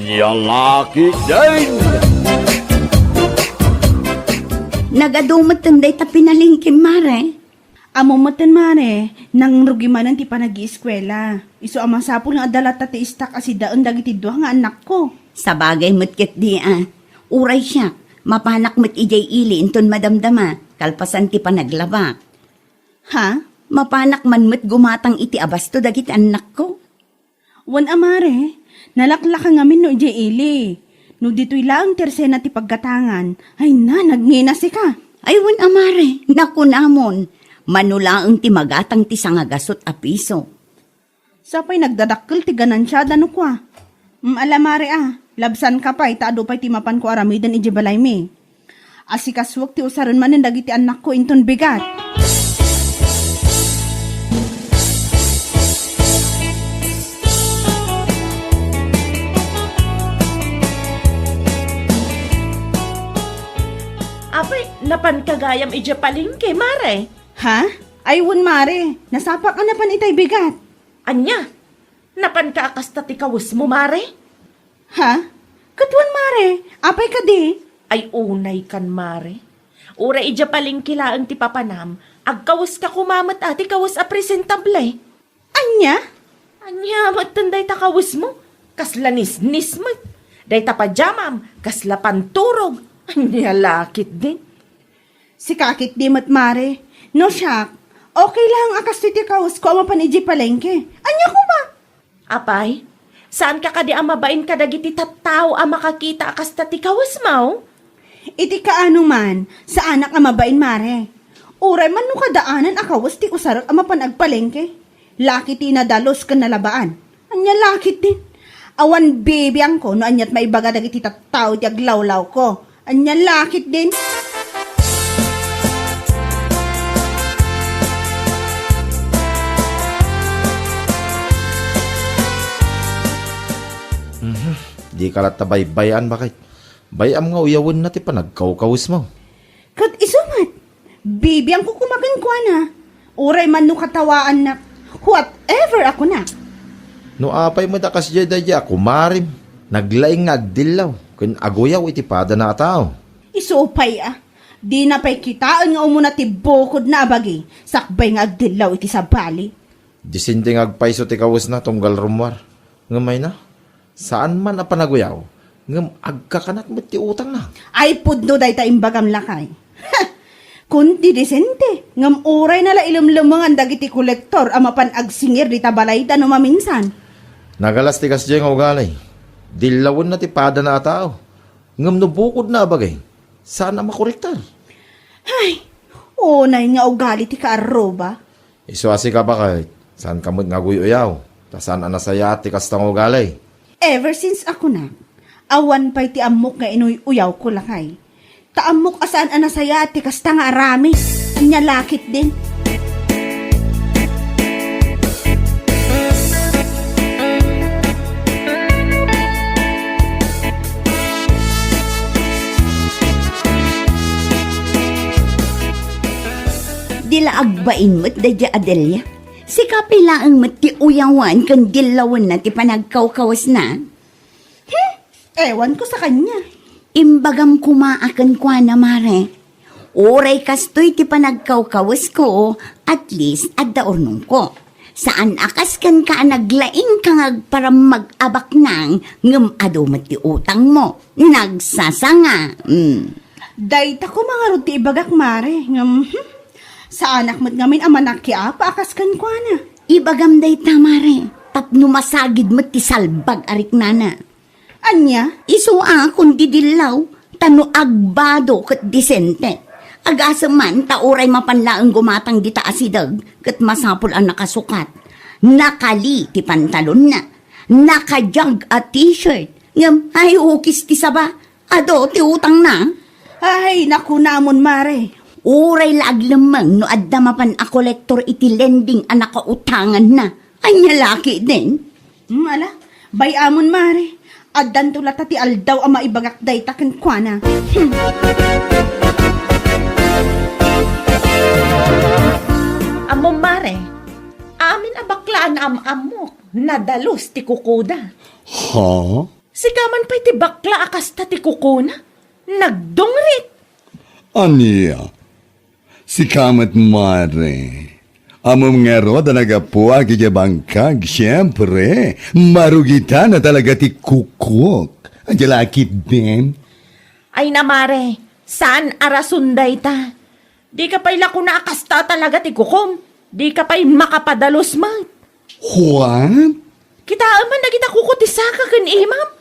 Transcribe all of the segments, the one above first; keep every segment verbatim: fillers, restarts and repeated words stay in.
Ania laketdin! Nagadu metten dayta pinalengke, Mare. Ammom metten, Mare, nangrugi manen ti panagieskuela. Isu a masapul nga adda latta ti istak a sidaen dagiti dua nga annakko. Sabagay met ketdi a. Uray siak, mapanak met idiay ili inton madamdama, kalpasan ti panaglabak. Ha? Mapanak man met gumatang iti abasto dagiti annakko? Wen a, Mare, nalaklaka ngamin no idiay ili. No ditoy laeng ti resena ti paggatangan, ay na, nagngina sika. Ay, wen a, Mare, nakunamon, mano laeng ti magatang ti sangagasut a piso. Sapay nagdadakkel ti ganansiada no kua. Mm, ala, Mare a, labsanka pay ta adu pay ti mapanko aramiden idiay balaymi. Asikasuek ti usaren manen dagiti annakko inton bigat. Apay, napanka gayam idiay palengke, Mare? Ha? Ay, wen, Mare. Nasapak a napan itay bigat. Ania? Napanka a kasta ti kawesmo, Mare? Ha? Ket wen, Mare. Apay kadi? Ay, unaykan, Mare. Uray idiay palengke laeng ti papanam, agkaweska koma met a ti kawes a presentable. Ania? Ania metten dayta kawesmo? Kasla nisnis met. Dayta pajamam, kasla panturog. Ania laketdin? Sika ketdi met, Mare. No siak, okay lang a kastoy ti kawesko a mapan idiay palengke. Ania koma? Apay, saanka kadi a mabain kadagiti tattao a makakita a kasta ti kawesmo? Iti kaano man, saanak a mabain, Mare. Uray man no kadaanan a kawes ti usarek a mapan agpalengke. Laki ti nadalus ken nalabaan. Ania laketdin? Awan bibiangko no aniat maibaga dagiti tattao iti aglawlawko. Ania laketdin? Mhm. Dika latta baybay-an, baket. Bay-am nga uyawenna ti panagkawkawesmo. Ket isu met, bibiangko koma kenkuana. Uray man no katawaannak, whatever a kunak. No apay met a kasdiay daydiay a kumarim, naglaing nga agdillaw ken aguyaw iti padana a tao. Isu pay a, dina pay kitaen nga umuna ti bukodna a bagi, sakbay nga agdillaw iti sabali. Disente nga agpayso ti kawesna tunggal rummuar. Ngem ay na, saan man a panaguyaw, ngem agkakanat met ti utangna. Ay pudno dayta imbagam, lakay. Kundi Disente, ngem urayna la ilemlemengan dagiti kolektor a mapan agsingir dita balayda no maminsan. Nagalas ti kasdiay nga ugali. Dillawenna ti padana a tao. Ngem no bukodna a bagi, saan a makorektar. Ay, unay nga ugali ti kaarruba. Isu a sika, baket, saanka met nga aguy-uyaw, ta saan a nasayaat ti kasta nga ugali. Ever since a kunak, awan pay ti ammok nga inuy-uyawko, lakay. Ta ammok a saan a nasayaat ti kasta nga aramid. Ania laketdin? Di la agbain met daydiay a Delia. Sika pay laeng met ti uyawan ken dillawenna ti panagkawkawesna. Hmm, ewanko sakania. Imbagam koma a kenkuana, Mare. Uray kastoy ti panagkawkawesko, at least adda urnongko. Saan a kas kenka a naglaingka nga agparammag a baknang, ngem adu met ti utangmo. Nagsasanga. Mm. Dayta koma ngarud ti ibagak, Mare, ngem, hmm, saanak met ngamin a manakiapa a kas kenkuana. Ibagam dayta, Mare, tapno masagid met ti salbag a riknana. Ania? Isu a kundi dillaw, ta no agbado ket disente. Agasem man ta uray mapan laeng gumatang dita asideg ket masapul a nakasukat. Nakali ti pantalonna. Nakajag a t-shirt. Ngem, ay, ukis ti saba. Adu ti utangna. Ay, nakunamon, Mare. Uray la aglemmeng no adda mapan a kolektor iti lending a nakautanganna. Ania laketdin? Hmm, ala, bay-amon, Mare. Addanto latta ti aldaw a maibagak dayta kenkuana. Hmm. Ammom, Mare, amin a baklaan a am-ammok, nadalus ti kukuda. Ha? Sika man pay ti bakla a kasta ti kukuna? Nagdungrit! Ania? Sika met, Mare. Ammom ngarud a naggapuak idiay bangkag, siempre, marugitan a talaga ti kukuak. Ania la ketdin? Ay na, Mare, saan a rason dayta. Dika pay la kuna a kasta talaga ti kukom. Dika pay makapadalus met. What? Kitaem man dagita kuko ti saka ken imam.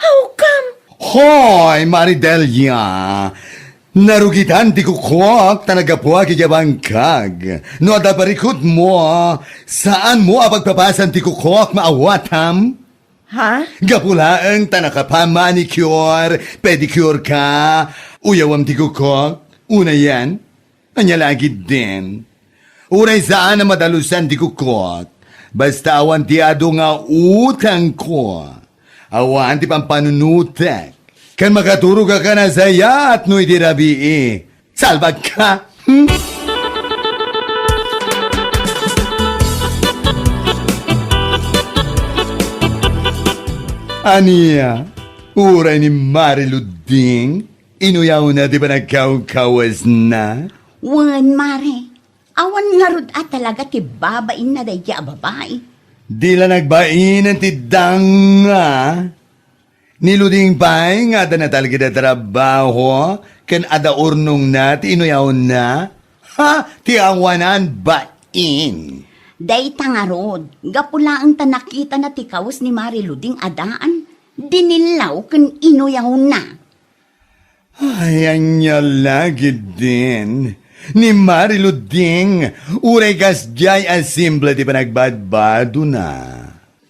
Hawkam! Hoy, Mare Delia! Narugitan ti kukuak ta naggapuak idiay bangkag. No adda parikutmo, saanmo a pagpapasan ti kukuak, maawatam? Ha? Gapu laeng ta nakapamanicure, pedicure ka, uyawem ti kukuak, unayen? Ania la ketdin? Uray saan a madalusan ti kukuak, basta awan ti adu nga utangko. Awan ti pampanunotek. Ken makaturogak a nasayaat no idi rabii. Salbagka! Hmm? Ania? Uray ni Mare Luding? Inuyawna ti panagkawkawesna? Wen, Mare. Awan ngarud a talaga ti babainna daydiay a babai. Di la nagbain ti danga. Ni Luding pay nga adda natalged a trabaho ken adda urnongna ti inuyawna. Ha? Ti awanan bain. Dayta ngarud, gapu laeng ta nakitana ti kawes ni Mare Luding a daan, dinillaw ken inuyawna. Ay, ania la ketdin? Ni Mare Luding, uray kasdiay a simple ti panagbadbadona.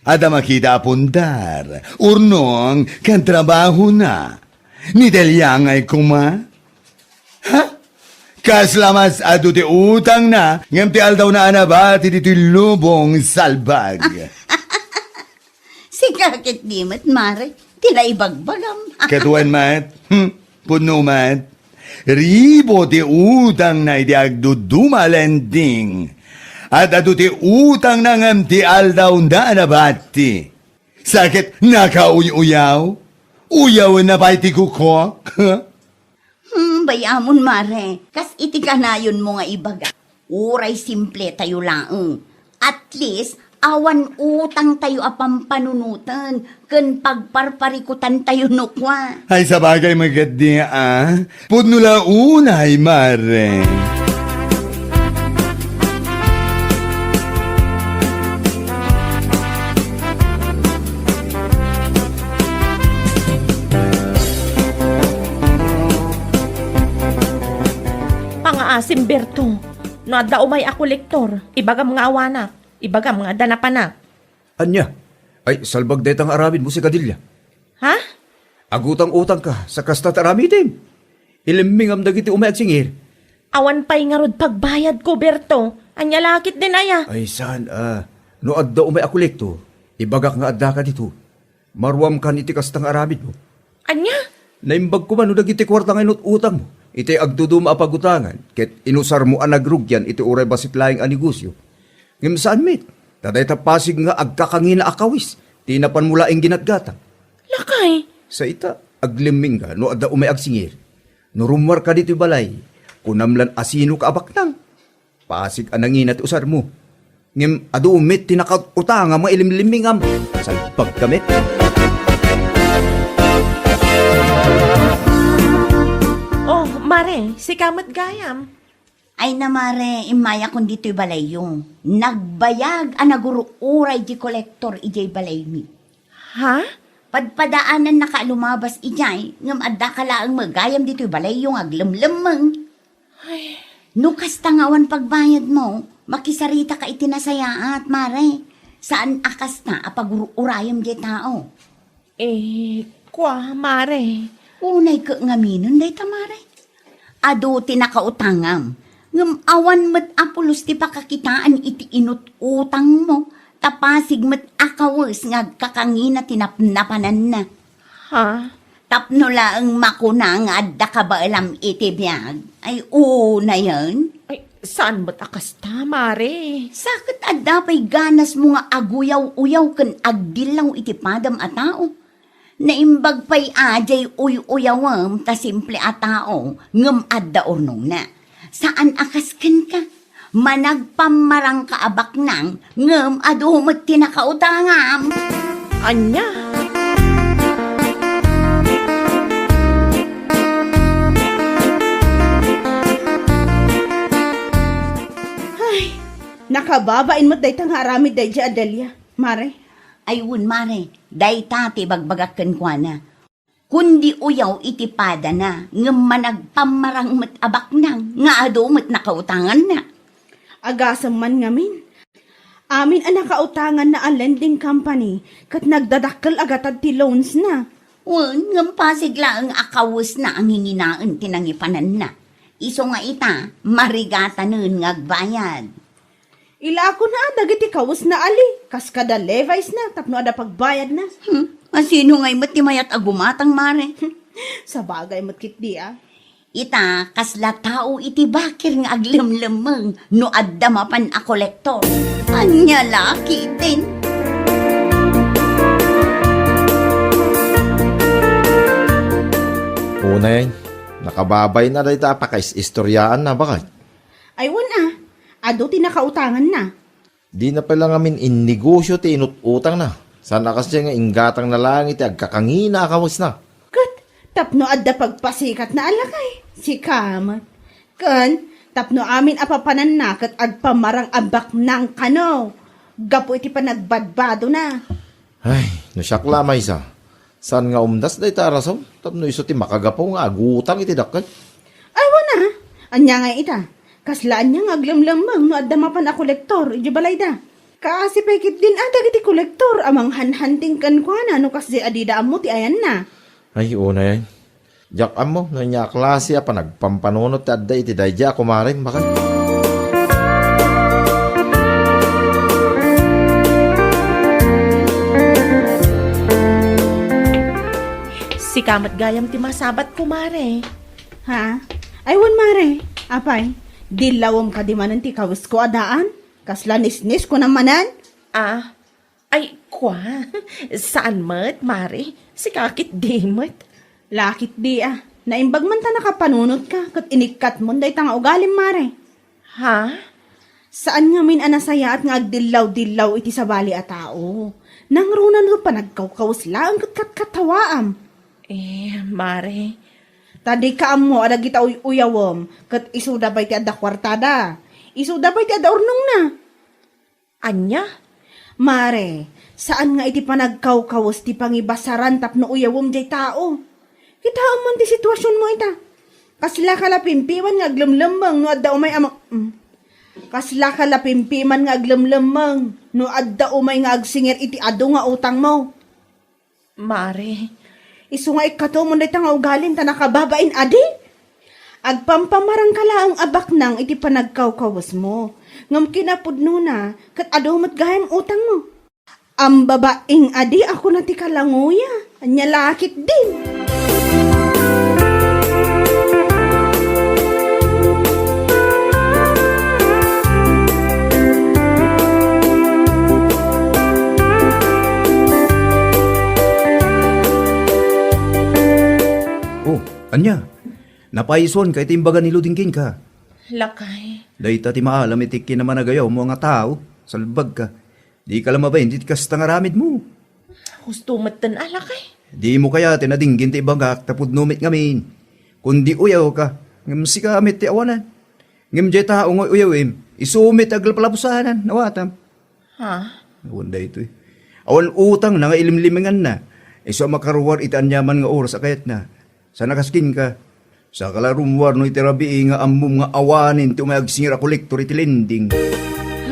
Adda makita a pundar, urnong, ken trabahona. Ni Delia ngay koma? Ha? Kasla mas adu ti utangna, ngem ti aldawna a nabati ditoy lubong, salbag. Sika ketdi met, Mare, ti naibagbagam. Ket wen met, hmm, pudno met. Ribu ti utangna iti agduduma a lending. Ad-adu ti utangna ngem ti aldawna a nabati. Sa ket nakauy-uyaw? Uyawenna pay ti kukuak? Hmm, bay-amon, Mare, kas iti kanayonmo nga ibaga, uray simple tayo laeng. At least, awan utang tayo a pampanunoten ken pagparparikutan tayo no kua. Ay, sabagay, magaddi, ah. Pudno la unay, Mare. Pangaasim, Berto. No adda umay a kolektor, ibagam nga awanak, ibagam nga adda napanak. Ania? Ay, salbag dayta nga aramidmo, sika Delia. Ha? Agutang-utangka sa kasta ti aramidem. Ilimmingam dagiti umay agsingir. Awan pay ngarud pagbayadko, Berto. Ania la ketdin aya? Ay, saan a. No adda umay a kolektor, ibagak nga addaka ditoy. Maruamkan iti kasta nga aramidmo. Ania? Naimbag koma no dagiti kuarta nga inut-utangmo iti agduduma a pagutangan ket inusarmo a nagrugian iti uray bassit laeng a negosio. Ngem saan met, ta dayta pasig nga agkakangina a kawes ti napanmo laeng ginatgatang. Lakay. Sa ita, aglimmingka no adda umay agsingir. No rummuarka ditoy balay, kunam lan a sinoka a baknang. Pasig a nangina ti usarmo. Ngem adu met ti nakaut-utangam nga ilimlimmingam. Salbagka met. Oh, Mare, sika met gayam. Ay na, Mare, immayakon ditoy balayyo. Nagbayag a naguru-uray di kolektor idiay balaymi. Ha? Padpadaanannaka a lumabas idiay, ngem addaka laeng met gayam ditoy balayyo nga aglemlemmeng. Ay. No kasta nga awan pagbayadmo, makisarita ka iti nasayaat, Mare. Saan a kasta a paguru-urayem diay tao. Eh, kua, Mare. Unay ket ngaminen dayta, Mare. Adu ti nakautangam, ngem awan met a pulos ti pakakitaan iti inut-utangmo, ta pasig met a kawes nga agkakangina ti napnapananna. Ha? Tapno laeng makuna nga adda kabaelam iti biag, ay unayen? Ay, saan met a kasta, Mare? Sa ket adda pay ganasmo nga aguyaw-uyaw ken agdillaw iti padam a tao. Naimbag pay a diay uy-uyawem ta simple a tao ngem adda urnongna. Saan a kas kenka, managpammarangka a baknang ngem adu met ti nakautangam. Ania? Ay, nakababain met dayta nga aramid daydiay a Delia, mare. Ay wen, mare, dayta ti ibagbagak kenkuana. Kundi uyaw iti padana, ngem managpammarang met a baknang nga adu met nakautanganna. Agasem man ngamin. Amin a nakautanganna a lending company ket nagdadakkel a gatad ti loans na. Wen, ngem pasig laeng a kawesna a nginginaen ti nangipananna. Isu nga ita, marigatanen nga agbayad. Ilakona a dagiti kawesna ali, kas kada Levi's na, tapno adda pagbayadna. Hmm, asino ngay met ti mayat a gumatang, mare? Sabagay met ketdi a. Ita, kasla tao iti bakir nga aglemlemmeng no adda mapan a kolektor. Ania la ketdin? Unay, nakababain a dayta a pakais-istoriaanna, baket. Ay wen a, adu ti nakautanganna. Dina pay la ngamin innegosio ti inut-utangna. Saan a kasdiay nga inggatangna laeng iti agkakangina a kawesna. Ket tapno adda pagpasikatna a lakay, sika met. Ken tapno amin a papananna ket agpammarang a baknang kano gapu iti panagbadbadona. Ay, no siak la a maysa, saan nga umdas dayta a rason tapno isu ti makagapu nga agutang iti dakkel? Ay, wen a. Ania ngay ita? Kasla ania nga aglemlemmeng no adda mapan a kolektor idiay balayda? Kaasi pay ketdin a dagiti kolektor a manghanhanting kenkuana no kasdiay a dida ammo ti ayanna. Ay, unay. Diak ammo no ania a klase a panagpampanunot ti adda iti daydiay a kumarem, baket. Sika met gayam ti masabat, kumare. Ha? Ay, wen, mare. Apay, dillawem kadi manen ti kawesko a daan? Kasla nisnis, kunam manen? Ah, Ay, kua, saan met, mare? Sika ketdi met. La ketdi a. Naimbag man ta nakapanunotka ket inikkatmon dayta nga ugalim, mare. Ha? Saan ngamin a nasayaat nga agdillaw-dillaw iti sabali a tao. Nangruna no panagkawkawes laeng ket katkatawaam. Eh, mare. Ta dika ammo a dagita uy-uyawem ket isuda pay ti adda kuartada. Isuda pay ti adda urnongna. Ania? Mare, saan nga iti panagkawkawes ti pangibasaran tapno uyawem diay tao. Kitaem man ti situasionmo ita. Kaslaka la pimpiman nga aglemlemmeng no adda umay a ma-, mm. Kaslaka la pimpiman nga aglemlemmeng no adda umay nga agsingir iti adu nga utangmo. Mare. Isu nga ikkatomon dayta nga ugalim ta nakababain adi? Agpampamarangka laeng a baknang iti panagkawkawesmo. Ngem kinapudnona, ket adu met gayam utangmo. Ambabaing adi a kuna ti kalangoya. Ania la ketdin? Oh, ania? Napaisuanka iti imbaga ni Luding kenka? Lakay. Dayta ti maalam iti kinamanagayawmo nga tao, salbagka. Dika la mabain iti kasta nga aramidmo. Husto metten a, lakay. Dimo kayaten a dinggin ti ibagak ta pudno met ngamin. Kundi uyawka, ngem sika met ti awanan. Ngem diay tao nga uyawem, isu met ti aglapalapusanan, awatam. Ha? Awan daytoy. Awan utangna nga ilimlimenganna. Isu a makaruar iti aniaman nga oras a kayatna. Saan a kas kenka. Saka la rummuar no iti rabii nga ammom nga awanen ti umay agsingir a kolektor iti lending.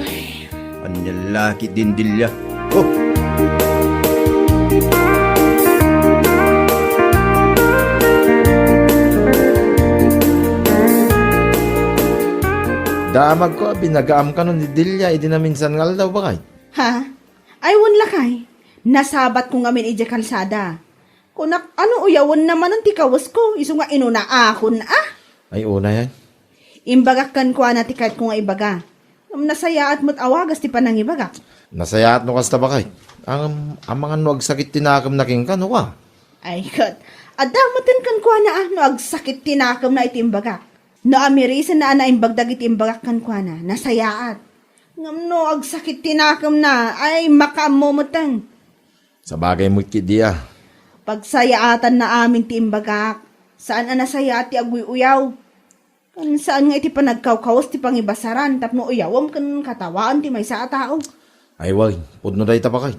Ay. Ania la ketdin, Delia? Oh! Damagko a binagaam kano ni Delia idi naminsan nga aldaw, baket. Ha? Ay, wen lakay. Nasabatko ngamin idiay kalsada. Kunak, ano uyawenna manen ti kawesko, isu nga inunaakon a? Ay, unay, ay. Imbagak kenkuana ti kayatko nga ibaga. Ngem nasayaat met a wagas ti panangibagak. Nasayaat no kasta, baket. Ngem, amangan no agsakit ti nakemna kenka, no ka? Ay, ket, adda metten kenkuana a no agsakit ti nakemna iti imbagak. No amirisenna a naimbag dagiti imbagak kenkuana, nasayaat. Ngem no agsakit ti nakemna, ay, makaammo metten. Sabagay met ketdi a. Pagsayaatanna amin ti imbagak. Saan a nasayaat ti aguy-uyaw. Ken saan nga iti panagkawkawes ti pangibasaran tapno uyawem ken katawaan ti maysa a tao. Ay, wen, pudno dayta, baket.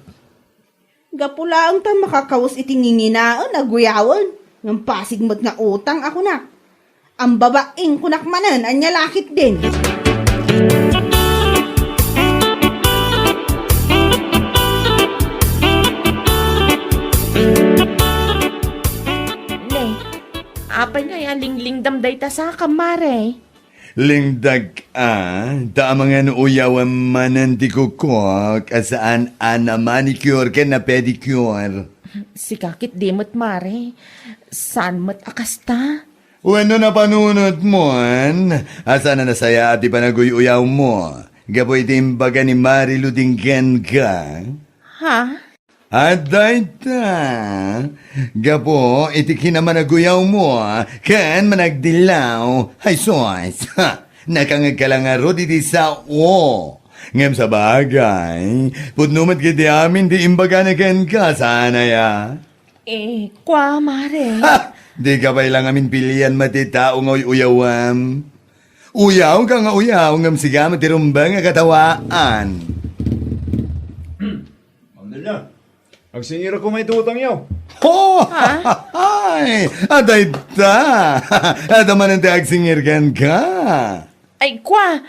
Gapu laeng ta makakawes iti nginginaen a guyawen, ngem pasig met nga utang a kunak. Ambabaing kunak manen, ania la ketdin. Ne, apay nga ya linglingdam dayta sakam, mare? Lingdag a, ta amangan uyawem manen ti kukok a saan a na-manicure ken na-pedicure. Sika ketdi met, mare. Saan met a kasta? Wenno napanunotmon a saan a nasayaat ti panaguy-uyawmo gapu iti imbaga ni Mari Luding kenka? Ha? Adda ita, gapu iti kinamanaguyawmo ken managdillaw, ay sus, ha, nakangegka la ngarud iti sao. Ngem sabagay, pudno met ketdi amin ti imbagana kenka, saan aya? Eh, kua, mare. Ha! Dika pay la ngamin pilian met ti tao nga uy-uyawem. Uyawka nga uyaw, ngem sika met ti rumbeng a katawaan. Ma'am Delia, agsingirak koma iti utangyo. Oh! Ha? Ay, adda ita. Adda manen ti agsingir kenka. Ay, kua,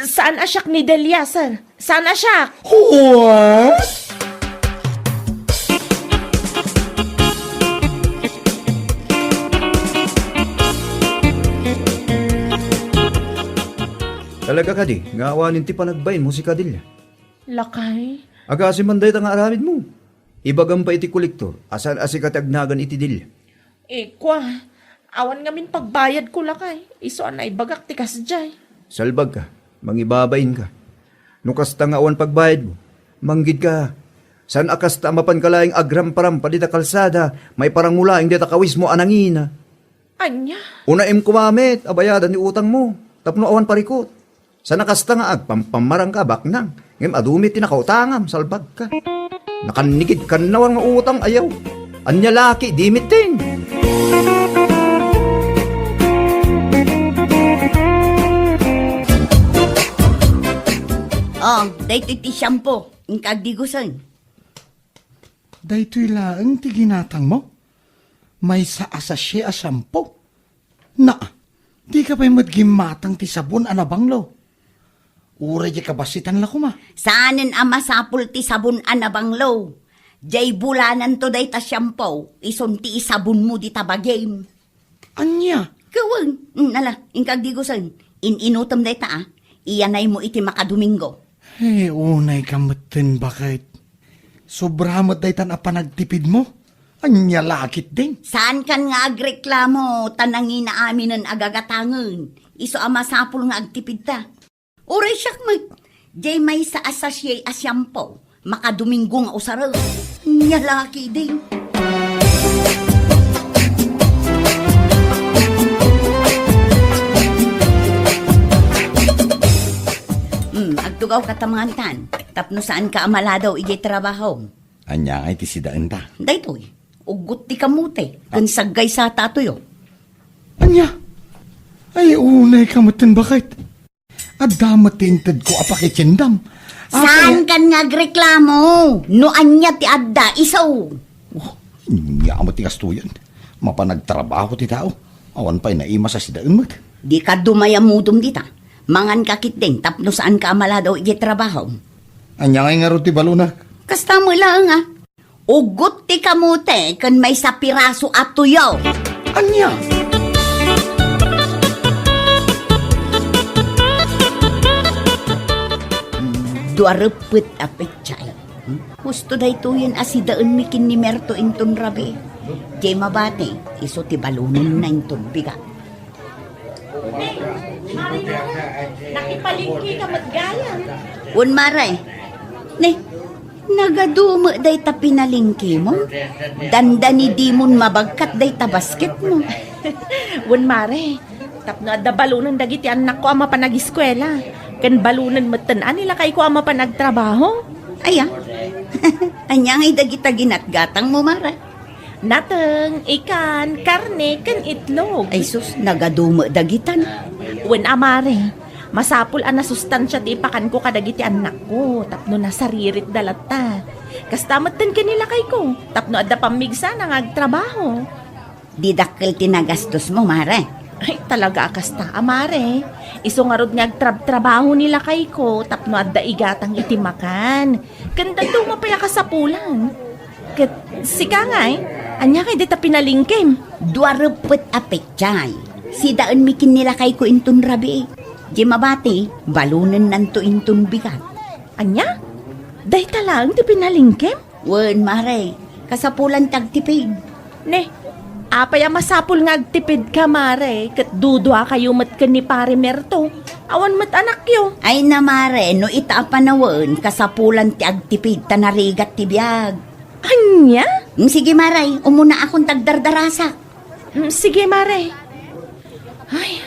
saan a siak ni Delia, sir? Saan a siak? What? Talaga kadi nga awanen ti panagbainmo, sika Delia? Lakay. Agasem man dayta nga aramidmo. Ibagam pay iti kolektor a saan a sika ti agnagan iti Delia. Eh, kua, awan ngamin pagbayadko, lakay. Isu a naibagak ti kasdiay. Salbagka, mangibabainka. No kasta nga awan pagbayadmo, manggidka. Saan a kasta a mapanka laeng agramparampa dita kalsada, maiparangmo laeng dita kawismo a nangina. Ania? Unaem koma met a bayadan ti utangmo, tapno awan parikut. Saan a kasta nga agpampammarangka a baknang, ngem adu met ti nakautangam, salbagka. Nakannigidkan nawan nga utang, ayaw. Ania la ketdi metten? Oh, daytoy ti shampoo. Inka agdigusen. Daytoy laeng ti ginatangmo? Maysa a sachet a shampoo? Na, dika pay met gimmatang ti sabon a nabanglo. Uray diay kabassitan la koma. Saanen a masapul ti sabon a nabanglo. Diay bulananto dayta shampoo, isun ti isabonmo dita bagim. Ania? Ket wen, mm, ala, inka agdigusen. In-inutem dayta a, iyanaymo iti makadomingo. Eh, unayka metten, baket. Sobra met daytan a panagtipidmo. Ania la ketdin? Saankan nga agreklamo, ta nangina aminen a gagatangen. Isu a masapul nga agtipidta. Uray siak met, diay maysa a sachet a shampoo, makadomingo nga usaren. Ania la ketdin? Hmm, agtugawka ta mangan tan, tapno saanka a maladaw idiay trabahom. Ania ngay ti sidaenta? Daytoy, uggot ti kamote, ken saggaysa ta a tuyo. Ania? Ay, unayka metten, baket. Adda met ti intedko a pakitiendam. Saankan nga agreklamo. No ania ti adda, isu. Oh, ania met ti kastoyen? Mapan agtrabaho ti tao. Awan pay naimas a sidaen met. Dika dumayamudom dita. Manganka ketdin tapno saanka a maladaw idiay trabahom. Ania ngay ngarud ti balonak? Kasta met laeng a. Uggot ti kamote ken maysa piraso a tuyo. Ania? Dua reppet a pechay. Husto daytoyen a sidaenmi ken ni Merto inton rabii. Diay mabati, isu ti balonenna inton bigat. Nakipalengke ka met gayam. Wen, mare. Ne, Nagadu met dayta pinalengkemo? Dandani dimon mabagkat dayta basketmo. Wen, mare, tapno adda balunen dagiti annakko a mapan agiskuela, ken balunen metten a ni lakayko a mapan agtrabaho. Aya? Ania ngay dagita ginatgatangmo, mare? Nateng, ikan, karne, ken itlog. Ay sus, nagadu met dagitan. Wen a, mare, masapul a nasustansia ti ipakanko kadagiti annakko tapno nasariritda latta. Kasta metten ken ni lakayko tapno adda pammigsana nga agtrabaho. Di dakkel ti nagastosmo, mare? Ay, talaga a kasta a, mare. Isu ngarud nga agtrabtrabaho ni lakayko tapno adda igatang iti makan. Ken dadduma pay a kasapulan. Ket sika ngay, ania kay dita pinalengkem? Dua reppet a petsay. Sidaenmi ken ni lakayko inton rabii. Di mabati, balunennanto inton bigat. Ania? Dayta laeng ti pinalengkem? Wen, mare, kasapulan ti agtipid. Ne, apay a masapul nga agtipidka, mare, ket duduakayo met ken ni Pare Merto? Awan met anakyo. Ay na, mare, no ita a panawen, kasapulan ti agtipid ta narigat ti biag. Ania? Mm, sige, mare, umunaakon ta agdardarasak. Mm, sige, mare. Ay,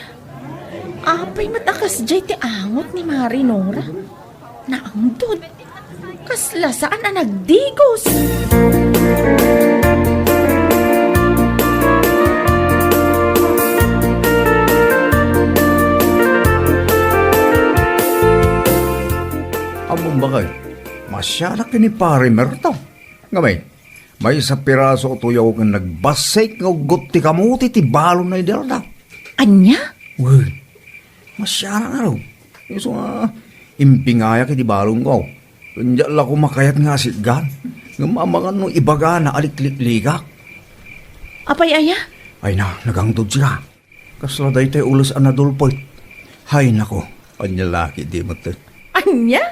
apay met a kasdiay ti angot ni Mare Nora? Naangdod. Kasla saan a nagdigos. Ammom, bakay, masianak ni Pare Merto. Ngamin, maysa piraso a tuyo ken nagbassek nga uggot ti kamuti ti balonna idi aldaw. Ania? Wen, masianak ngarud. Isu nga, impingayak iti balonko. Ken diak la koma kayat nga asitgan. Ngem amangan no ibagana a liklikligak. Apay aya? Ay na, nagangdod sika. Kasla daytoy ules a nadulpet. Hay nako, ania la ketdi metten. Ania?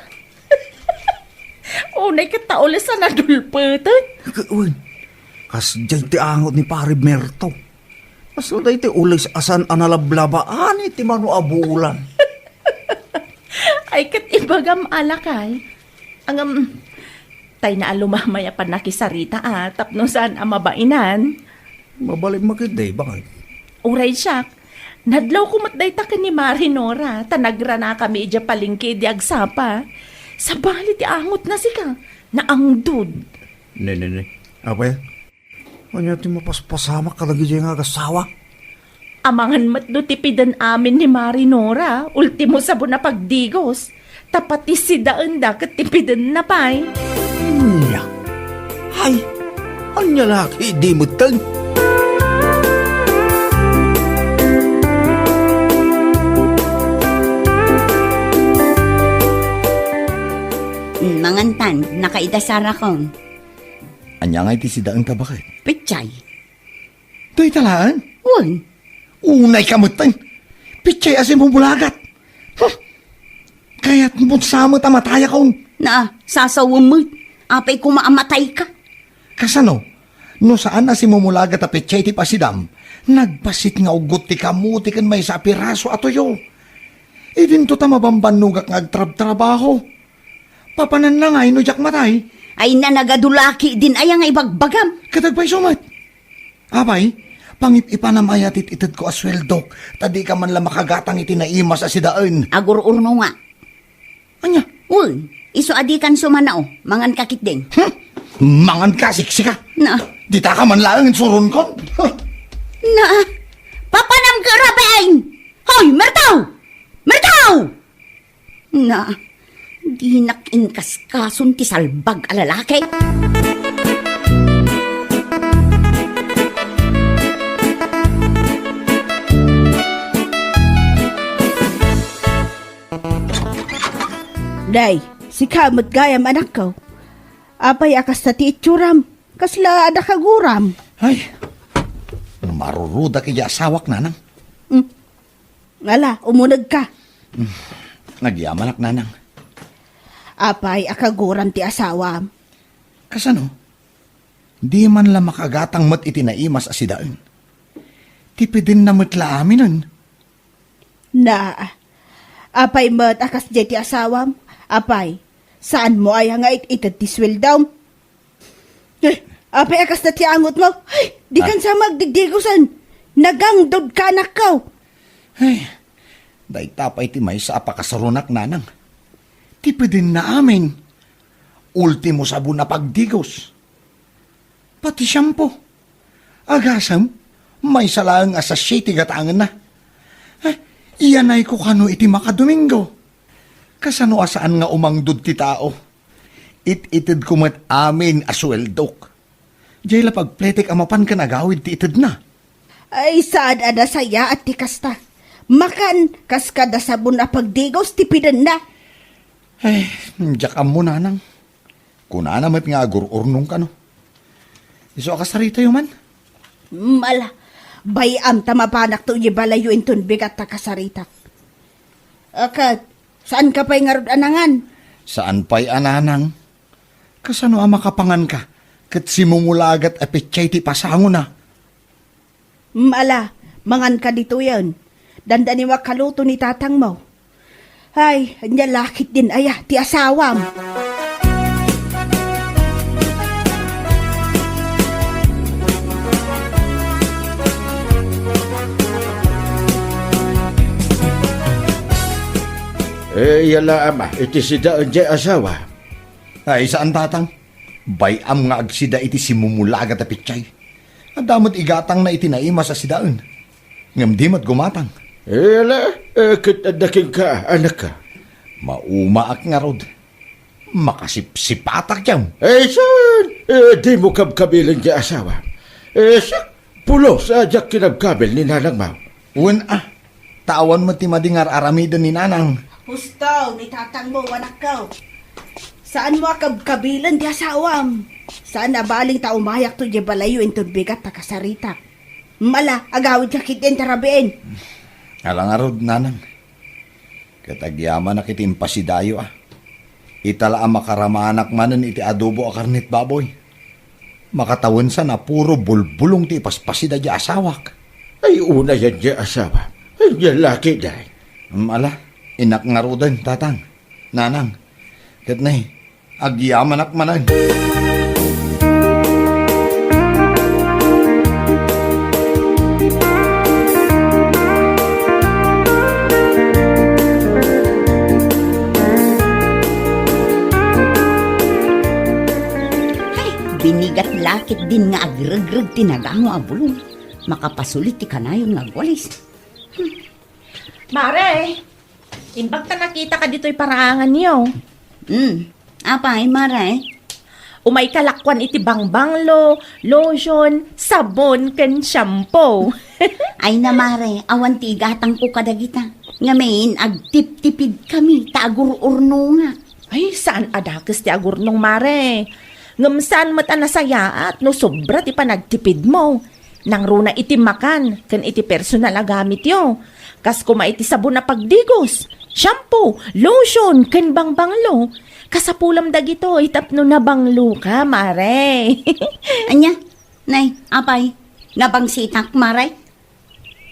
Unay ket ta ules a nadulpeten. Ket wen, kasdiay ti angot ni Pare Merto. Kasla daytoy ules a saan a nalablabaan iti mano a bulan. Ay, ket ibagam a lakay. Ngem, tayna a lumamay a pannakisarita a tapno saan a mabainan. Mabalinmo ketdi, bakay? Uray siak, nadlawko met dayta ken ni Mare Nora, ta nagranakami idiay palengke idi agsapa. Sabali ti angotna sika, naangdod. Ne, ne, ne. Apay, ania ti mapaspasamak kadagiti nga agassawa? Amangan met no tipiden amin ni Mare Nora, ultimo sabon a pagdigos. Ta pati sidaenda ket tipidenna pay. Ania? Hay, ania la ketdi metten? Mangantan, nakaidasar ako. Ania ngay ti sidaenta, baket? Petsay. Dayta laeng? Wen. Unay ka metten. Petsay a simumulagat. Huh! Kayatmo sa met a matayakon. Na, sasawem met. Apay koma a matayka? Kasano? No saan a simumulagat a petsay ti pasidam, nagbasit nga uggot ti kamuti ken maysa a piraso a tuyo. Idinto ta mabambannogak nga agtrabtrabaho. Papananna ngay no diak matay? Ay na, nagadu la ketdin aya nga ibagbagam. Ket agpayso met. Apay, pangip-ipanam aya ti itedko a sueldok, ta dika man la makagatang iti naimas a sidaen. Agur-urno nga. Ania? Wen, isu a dikan sumanao, mangan ka ketdin. Hmm? Mangan ka, siksika? Na. Dita ka man laeng insuronkon. Huh. Na, papanam ka, Rafael! Hoy, Mertaw! Mertaw! Na, dinak inkaskason ti salbag a lalaki. Day, sika met gayam, anakko. Apay a kasta ti itsuram? Kasla adda kaguram? Ay, marurudak iti asawak, nanang. Hmm. Ala, umunegka. Nagyamanak, nanang. Apay a kaguram ti asawam? Kasano? Di man la makagatang met iti naimas a sidaen. Tipidenna met la aminen. Na, apay met a kasdiay ti asawam? Apay, Saanmo aya nga it-ited ti sueldom? Eh, apay a kasta ti angotmo? Ay, dikan sa magdigdigosen. Nagangdod ka, anakko. Ay, dayta pay ti maysa a pakasarunak, nanang. Tipedenna amin. Ultimo sabon a pagdigos. Pati shampoo. Agasem, maysa laeng a sachet ti gatangenna. Eh, iyanayko kano iti makadomingo. Kasano a saan nga umangdod ti tao? It-itedko met amin a sueldok. Diay la pagpletek a mapan ken agawid ti itedna. Ay, saan a nasayaat ti kasta. Makan, kas kada sabon a pagdigos ti pidenna. Ay, diak ammo, nanang. Kunana met nga agur-urnong kano. Isu a kasaritayo man? Mala, bay-am ta mapanakto iti balayyo inton bigat ta kasaritak. Akat, saan ka pay ngarud a nangan? Saan pay a nanang? Kasano a makapangan ka ket simumulagat a petsay ti pasangona? Mala, mangan ka ditoyen. Dandani a kaluto ni tatangmo. Ay, ania la ketdin aya ti asawam? Eh, iya la, ama, iti sidaen diay asawa. Ay, saan, tatang? Bay-am nga agsida iti simumulagat a petsay. Adda met igatangna iti naimas a sidaen. Ngem di met gumatang. Ela, eh, ket adda kenka, anakka? Maumaak ngarud. Makasipsipatak diam. Eh, saan? Eh, dimo kabkabilen diay asawa. Eh, siak, pulos a diak kinabkabil ni nanangmo. Wen a, ta awan met ti madi nga ar-aramiden ni nanang. Husto, ni tatangmo, anakko. Saanmo a kabkabilen ti asawam. Saan a balin ta umayakto diay balayyo inton bigat ta kasaritak. Mala, agawidka ketdin ta rabiin. Ala ngarud, nanang. Ket agyamanak iti impasidayo a. Ita la a makaramanak manen iti adobo a karnet baboy. Makatawensan a puro bulbulong ti ipaspasida diay asawak. Ay, unayen diay asawa. Ay, diay laki, day. Mm, ala, innak ngaruden, tatang. Nanang, ket nay, agyamanak manen. Ay, binigat la ketdin nga agregreg ti nagango a bulong. Makapasulit ti kanayon nga agwalis. Hmm. Mare! Imbag ta nakitaka ditoy paraanganyo. Hmm. Apay, Mare? Umayka lakuan iti bangbanglo, lotion, sabon, ken shampoo. Ay na, Mare, awan ti igatangko kadagita. Ngamin, agtiptipidkami, ta agur-urnongak. Ay, saan a dakes ti agurnong, Mare. Ngem saan met a nasayaat no sobra ti panagtipidmo. Nangruna iti makan ken iti personal a gamityo. Kas koma iti sabon a pagdigos, shampoo, lotion, ken bangbanglo. Kasapulam dagitoy tapno nabangloka, Mare. Ania? Nay, apay, nabangsitak, Mare?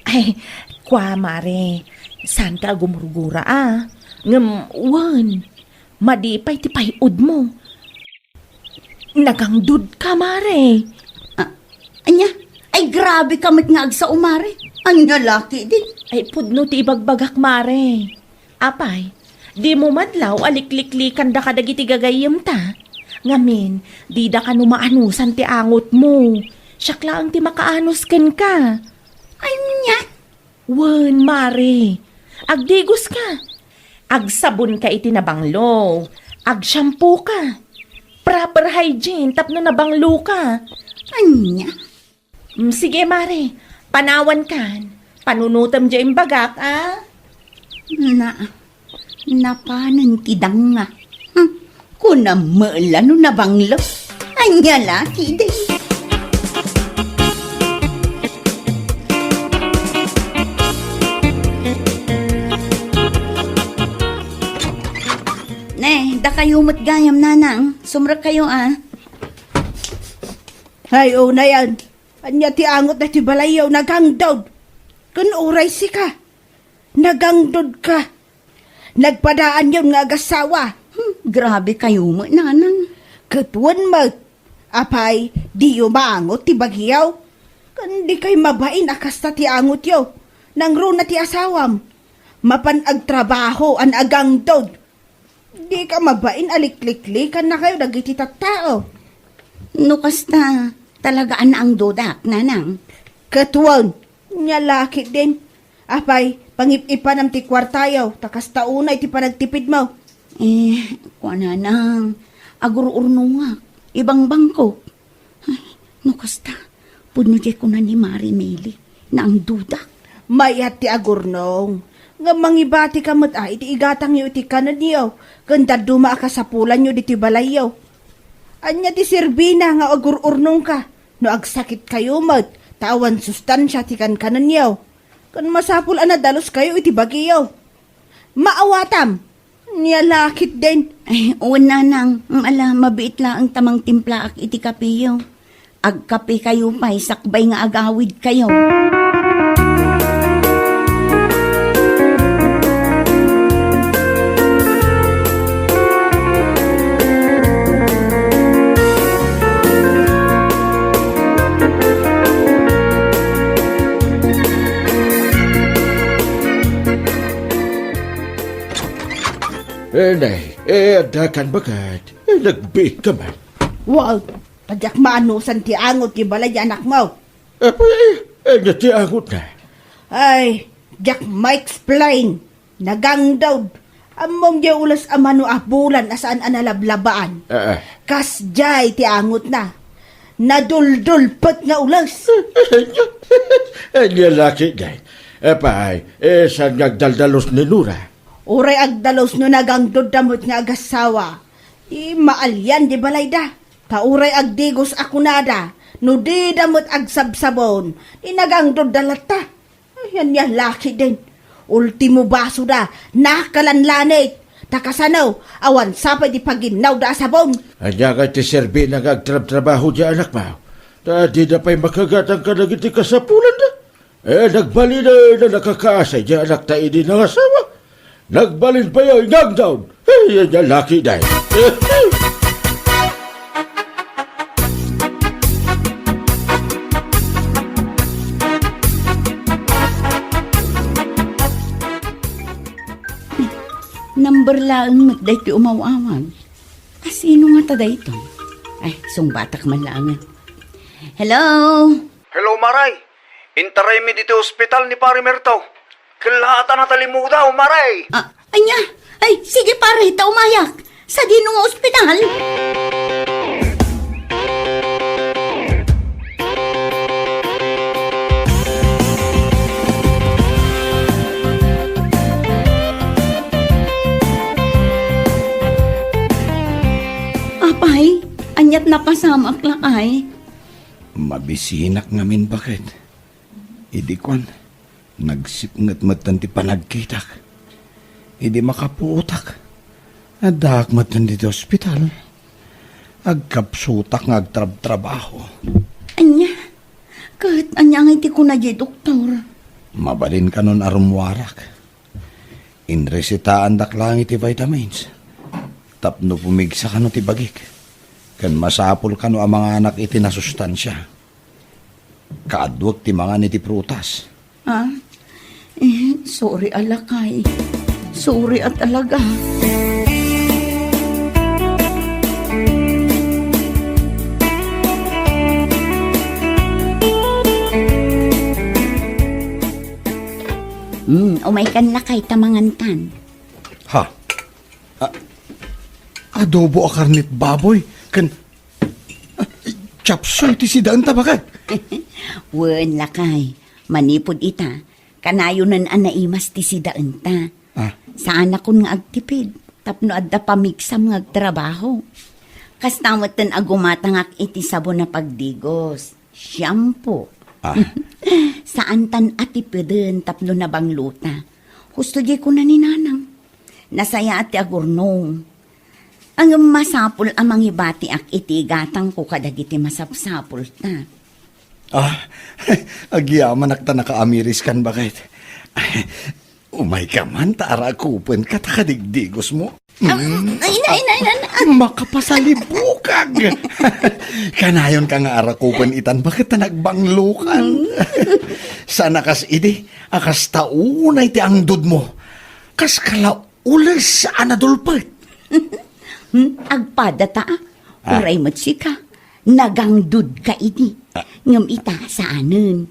Ay, kua, Mare. Saanka a gumurgura, a. Ngem, wen, madi pay ti pay-odmo. Nagangdodka, Mare. Ah, ania? Ay, grabe ka met nga agsao, Mare. Ania la ketdin? Ay, pudno ti ibagbagak, Mare. Apay, dimo madlaw a likliklikanda kadagiti gagayyemta? Ngamin, dida kano maanosan ti angotmo. Siak laeng ti makaanos kenka. Ania? Wen, Mare. Agdigoska. Agsabonka iti nabanglo. Agshampooka. Proper hygiene tapno nabangloka. Ania? Mm, sige, Mare. Panawankan. Panunotem diay imbagak, a? Na, Napanen ti danga. Hmm, kunam met la no nabanglo. Ania la ketdin? Ne, dakayo met gayam, nanang. Sumrekkayo, a. Ay, unayen. Ania ti angot daytoy balayyo, nagangdod. Ken uray sika, nagangdodka. Nagpadaanyon nga agasawa. Hmm. Grabe kayo met, nanang. Ket wen met. Apay, diyo maangot ti bagiyo? Ken di kay mabain a kasta ti angotyo. Nangruna ti asawam. Mapan agtrabaho a naagangdod. Di ka mabain a likliklikannen kayo dagiti tattao. No kasta, talaga a naangdodak, nanang. Ket wen, nia la ketdin. Apay, pangip-ipanam ti kuartayo, ta kasta unay ti panagtipidmo. Eh, kua, nanang, agur-urnongak, ibangbangkok. Ay, no kasta, pudno diay kuna ni Mari Meli, naangdodak. Mayat ti agurnong, ngem mangibatika met a iti igatangyo iti kanenyo, ken dadduma a kasapulanyo ditoy balayyo. Ania ti serbina nga agur-urnongka no agsakitkayo met ta awan sustansia ti kankanenyo? Ken masapul a nadaluskayo iti bagiyo. Maawatam! Nia la ketdin. Ay, wen, nanang, ala, mabiit laeng ta mangtimplaak iti kapeyo. Agkapekayo pay sakbay nga agawidkayo. Eh, nay, eh, adda kan baket. Eh, nagbiit ka man. Wow, ta diak maanusan ti angot ti balay ti anakmo. Apay, eh, ania ti angotna? Ay, diak ma-explain. Nagangdod. Ammom diay ules a mano a bulan a saan a nalablabaan. Ah, ah. Kasdiay ti angotna. Naduldulpet nga ules. Ania la ketdin? Apay, eh, saan nga agdaldalus ni Nora? Uray agdalus no nagangdodda met nga agassawa. Ti maalian ti balayda. Ta uray agdigos a kunada, no dida met agsabsabon, ti nagangdodda latta. Ay, ania la ketdin. Ultimo basoda, nakalanlanit. Ta kasano, awan sa pay ti paginnawda a sabon. Ania ngay ti serbina nga agtrabtrabaho diay anakmo? Ta dida pay makagatang kadagiti kasapulanda. Eh, nagbalin a nakakaasay diay anakta idi nangasawa. Nagbalin pay a inangdaw. Eh, ania la ketdin. Number laeng met daytoy umaw-awag. A, sino ngata daytoy? Ay, sungbatak man laengen. Hello? Hello, Maray. Intaraymi ditoy ospital ni Pare Merto. Kellaatan a talimudaw, Maray. Ah, ania? Ay, sige, pare, ta umayak. Sadino nga ospital? Apay, aniat napasamak lakay? Mabisinak ngamin, baket. Idi kuan, nagsipnget metten ti panagkitak. Idi makapuotak, addaak metten ditoy ospital. Agkapsutak nga agtrabtrabaho. Ania? Ket ania ngay ti kuna diay doktor? Mabalin kanon a rummuarak. Inresetaandak laeng iti vitamins tapno pumigsa kano ti bagik, ken masapul kano a manganak iti nasustansia. Kaaduek ti mangan iti prutas. Ah? Eh, sorry a lakay. Sorry a talaga. Hmm, umaykan lakay ta mangantan. Ha? A-, adobo a karnet baboy ken, a, chop suey ti sidaenta, baket. Wen, lakay. Manipud ita, kanayonen a naimas ti sidaenta. Ah. Saanakon nga agtipid tapno adda pamigsam nga agtrabaho. Kasta metten a gumatangak iti sabon a pagdigos, shampoo. Ah. Saantan a tipiden tapno nabanglota. Husto diay kuna ni Nanang. Nasayaat ti agurnong. Ngem masapul a mangibatiak iti igatangko kadagiti masapsapulta. Ah, agyamanak ta nakaamiriskan, baket. Umayka man ta arakupenka ta kadigdigosmo. Ah, ay, nay, nay, nay, nay. Makapasalibukag. Kanayonka nga arakupen itan baket ta nagbanglokan. Sana kas idi, a kasta unay ti angdudmo. Kas kala ules a nadulpet. Hmm, agpada ta, ah. Ah. Uray met sika. Nagangdudka idi. Ah. Ngem ita, saanen.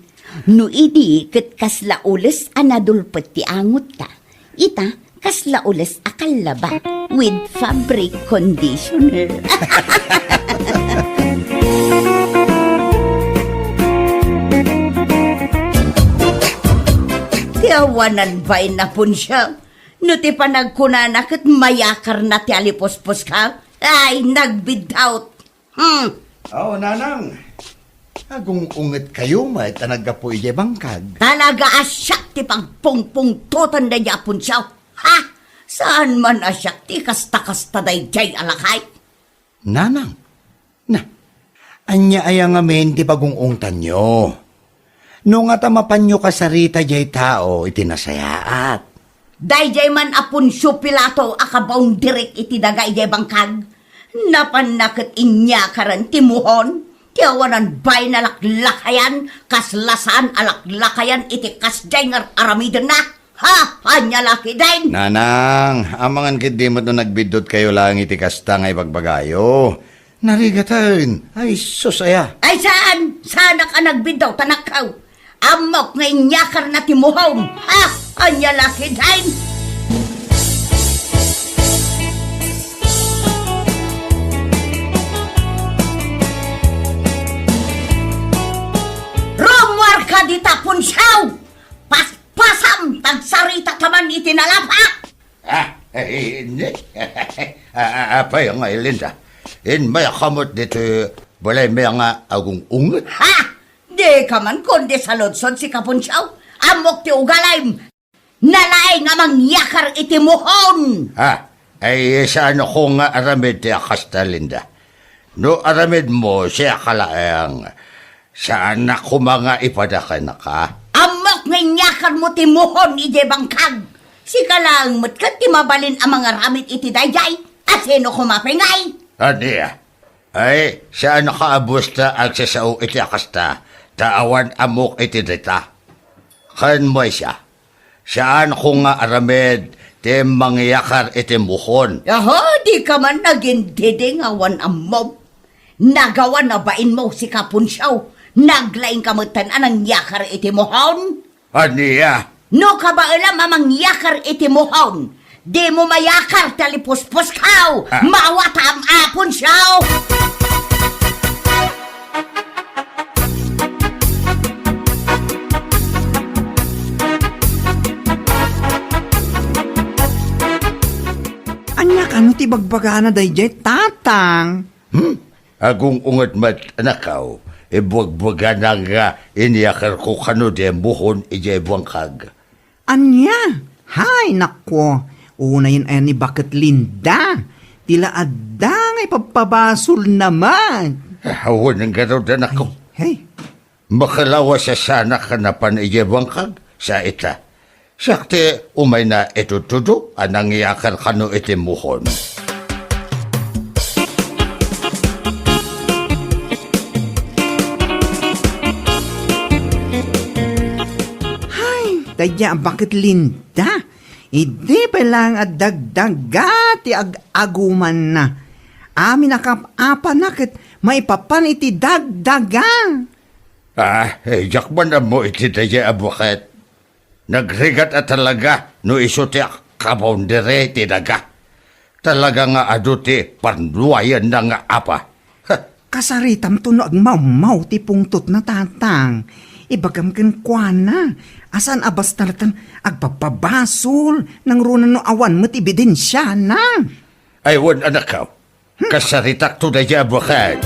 No idi ket kasla ules a nadulpet ti angotta, ita, kasla ules a kallaba with fabric conditioner. Ti awanan bain a punsiaw, no ti panagkunana ket mayakarna ti alipuspos-ka, ay, nagbiddaw. Hmm. Oh, nanang. Agung-ungetkayo met a naggapu idiay bangkag. Talaga a siak ti pagpungpungtotan daydiay a punsiaw. Ha? Saan man a siak ti kasta-kasta daydiay a lakay? Nanang. Na, ania aya ngamin ti pagung-ungtanyo? No ngata mapanyo kasarita diay tao iti nasayaat. Daydiay man a Poncio Pilato a kabounderik iti daga idiay bangkag, napanna ket inyakaren ti muhon ti awanan bain a laklakayan, kasla saan a laklakayan iti kasdiay nga ar-aramidenna. Ha? Ania la ketdin? Nanang, amangan ketdi met no nagbiddutkayo laeng iti kasta nga ibagbagayo. Narigaten. Ay, sus, aya. Ay, saan? Saanak a nagbiddaw, tanakkaw. Ammok nga inyakarna ti muhom. Ha? Ania la ketdin? Rummuarka dita, punsiaw! Paspasam, tagsarita ta man iti nalapa! Ah, eh, ni-, ah, ah, apay nga Linda? Inmayakam met ditoy balaymi nga agung-unget? Ha? Dika man kundi saludsod, sika punsiaw. Ammok ti ugalim. Nalaing a mangyakar iti muhon. Ha? Ay, saanko nga aramid ti a kasta, Linda. No aramidmo, siak laeng. Saanak koma nga ipada kenka. Ammok nga inyakarmo ti muhon idiay bangkag. Sika laeng met ket ti mabalin a mangaramid iti daydiay. A sino koma pay ngay? Ania? Ay, saanka a busta agsasao iti a kasta, ta awan ammok iti dayta. Ken maysa, saanko nga aramid ti mangyakar iti muhon. Aha, dika man nagintindi nga awan ammom. Nagawan a bainmo, sika punsiaw. Naglaingka metten a nangyakar iti muhon. Ania? No kabaelam a mangyakar iti muhon, dimo mayakar ti alipuspos-kaw. Ah. Mawatam a punsiaw. Ania kano ti bagbagana daydiay, Tatang? Hmm? Agung-unget met, anakkaw, ibuagbagana nga inyakarko kano diay muhon idiay bangkag. Ania? Hay, nakko, unayen aya ni Baket Linda. Ti la adda nga ipabpabasolna met. Ah, awan ngarud, anakko. Ay, hey. Makalawas a sanak a napan idiay bangkag, sa ita. Siak ti umayna itudtudo a nangyakar kano iti muhon. Hay, daydiay a Baket Linda. Idi pay laeng a dagdaga ti ag-agumanna. Amin a kap-apana ket maipapan iti dagdaga. Ah, eh, diak man ammo iti daydiay a Baket. Nagrigat a talaga no isu ti kaboundary ti daga. Talaga nga adu ti parnuayenna nga apa. Ha! Kasaritamto no agmawmaw ti pungtotna, Tatang. Ibagam kenkuana a saan a basta latta agpabpabasol, nangruna no awan met ebidensiana. Ay, wen, anakkaw. Kasaritakto daydiay a Baket.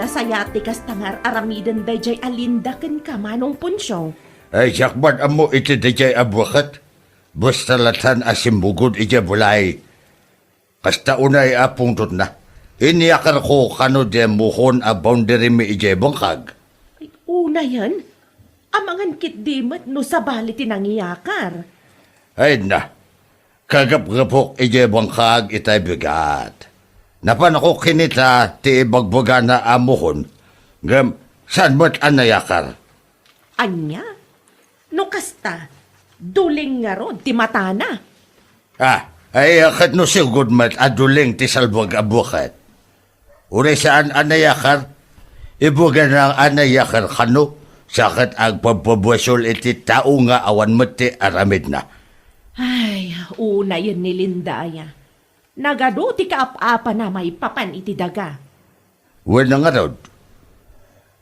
Ta sayaat ti kasta nga ar-aramiden daydiay a Linda kenka, Manong Poncio. Ay, diak man ammo iti daydiay a buket. Basta latta a simmugod idiay balay. Kasta unay a pungtotna. Inyakarko kano diay muhon a boundary mi idiay bangkag. Ay, unayen? Amangan ketdi met no sabali ti nangiyakar. Ay na, kagapgapok idiay bangkag itay bigat. Napanko kinita ti ibagbagana a muhon, ngem saan met a nayakar. Ania? No kasta, duling ngarud ti matana. Ah, ay, ket no sigud met a duling ti salbag a buket. Uray saan a nayakar, ibugana a nayakar kano, sa ket agpabpabuesol iti tao nga awan met ti aramidna. Ay, unayen ni Linda aya. Nagadu ti kaap-apana maipapan iti daga. Wen ngarud,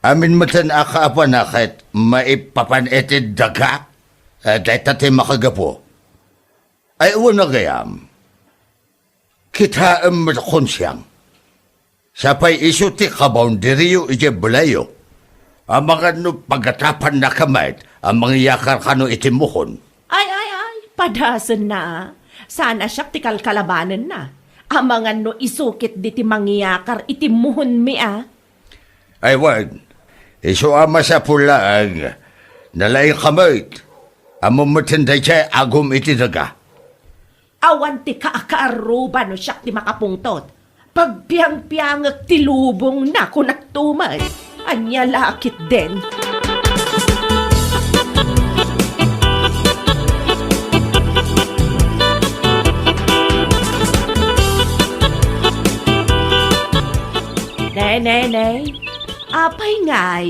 amin metten a kaapana ket maipapan iti daga, eh, dayta ti makagapu. Ay, wen gayam, kitaem met Konsiang. Sapay isu ti kaboundaryyo idiay balayyo. Amangan no pagatapannaka met a mangiyakar kano iti muhon. Ay, ay, ay, padasenna a. Saan a siak ti kalkalabanenna. Amangan no isu ketdi ti mangiyakar iti muhonmi a. Ay wen, isu a masapul laeng, nalaingka met. Ammom metten daydiay agum iti daga. Awan ti kaakaarruba no siak ti makapungtot. Pagpiangpiangek ti lubongna, kunakto met. Ania la ketdin? Ne, ne, ne. Apay ngay?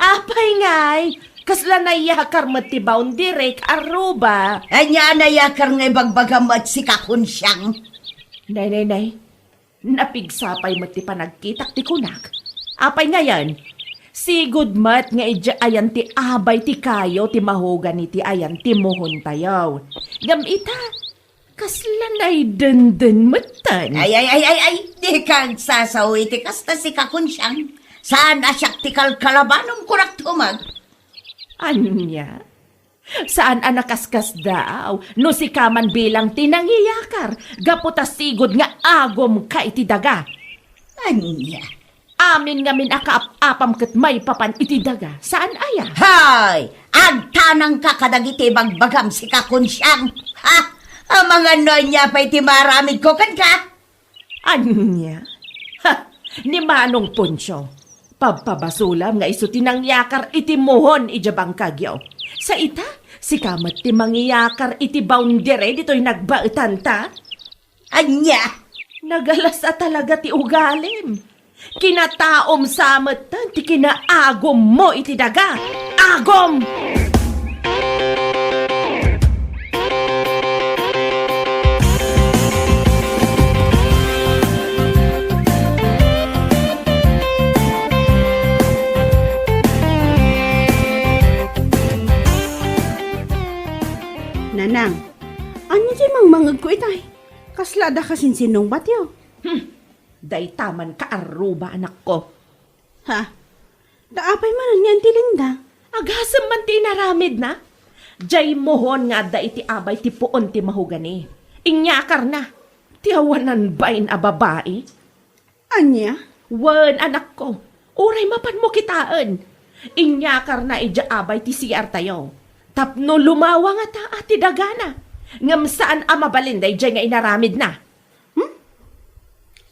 Apay ngay? Kasla nayakar met ti boundary, kaarruba. Ania a nayakar nga ibagbagam met sika, Konsiang? Nay, nay, nay. Napigsa pay met ti panagkitak ti kunak. Apay ngayen? Sigud met nga idiay ayan ti abay ti kayo ti mahogani ti ayan ti muhontayo. Ngem ita, kasla naydenden metten. Ay, ay, ay, ay, ay, dika agsasao iti kasta sika, Konsiang. Saan a siak ti kalkalabanom, kunak tumek. Ania? Saan a nakaskasdaaw no sika man bilang ti nangiyakar gapu ta sigud nga agumka iti daga. Ania? Amin ngamin a kaap-apam ket maipapan iti daga. Saan aya? Hay! Agtanangka kadagiti ibagbagam, sika, Konsiang. Ha? Amangan no ania pay ti maaramidko kenka? Ania? Ha! Ni Manong Poncio, pabpabasolam nga isu ti nangyakar iti muhon idiay bangkagyo. Sa ita, sika met ti mangiyakar iti boundary ditoy nagbaetanta? Ania? Nagalas a talaga ti ugalim. Kinataom sa metten ti kinaagummo iti daga. Agum! Nanang, ania diay mangmangegko itay? Kasla adda kasinsinungbatyo? Hmm, dayta man kaarruba, anakko. Ha? Ta apay manen ni Auntie Linda? Agasem man ti inaramidna. Diay muhon nga adda iti abay ti puon ti mahogani. Inyakarna. Ti awanan bain a babai. Ania? Wen, anakko. Uray mapanmo kitaen. Inyakarna idiay abay ti C R tayo. Tapno lumawa ngata ti dagana. Ngem saan a mabalin daydiay nga inaramidna. Hmm?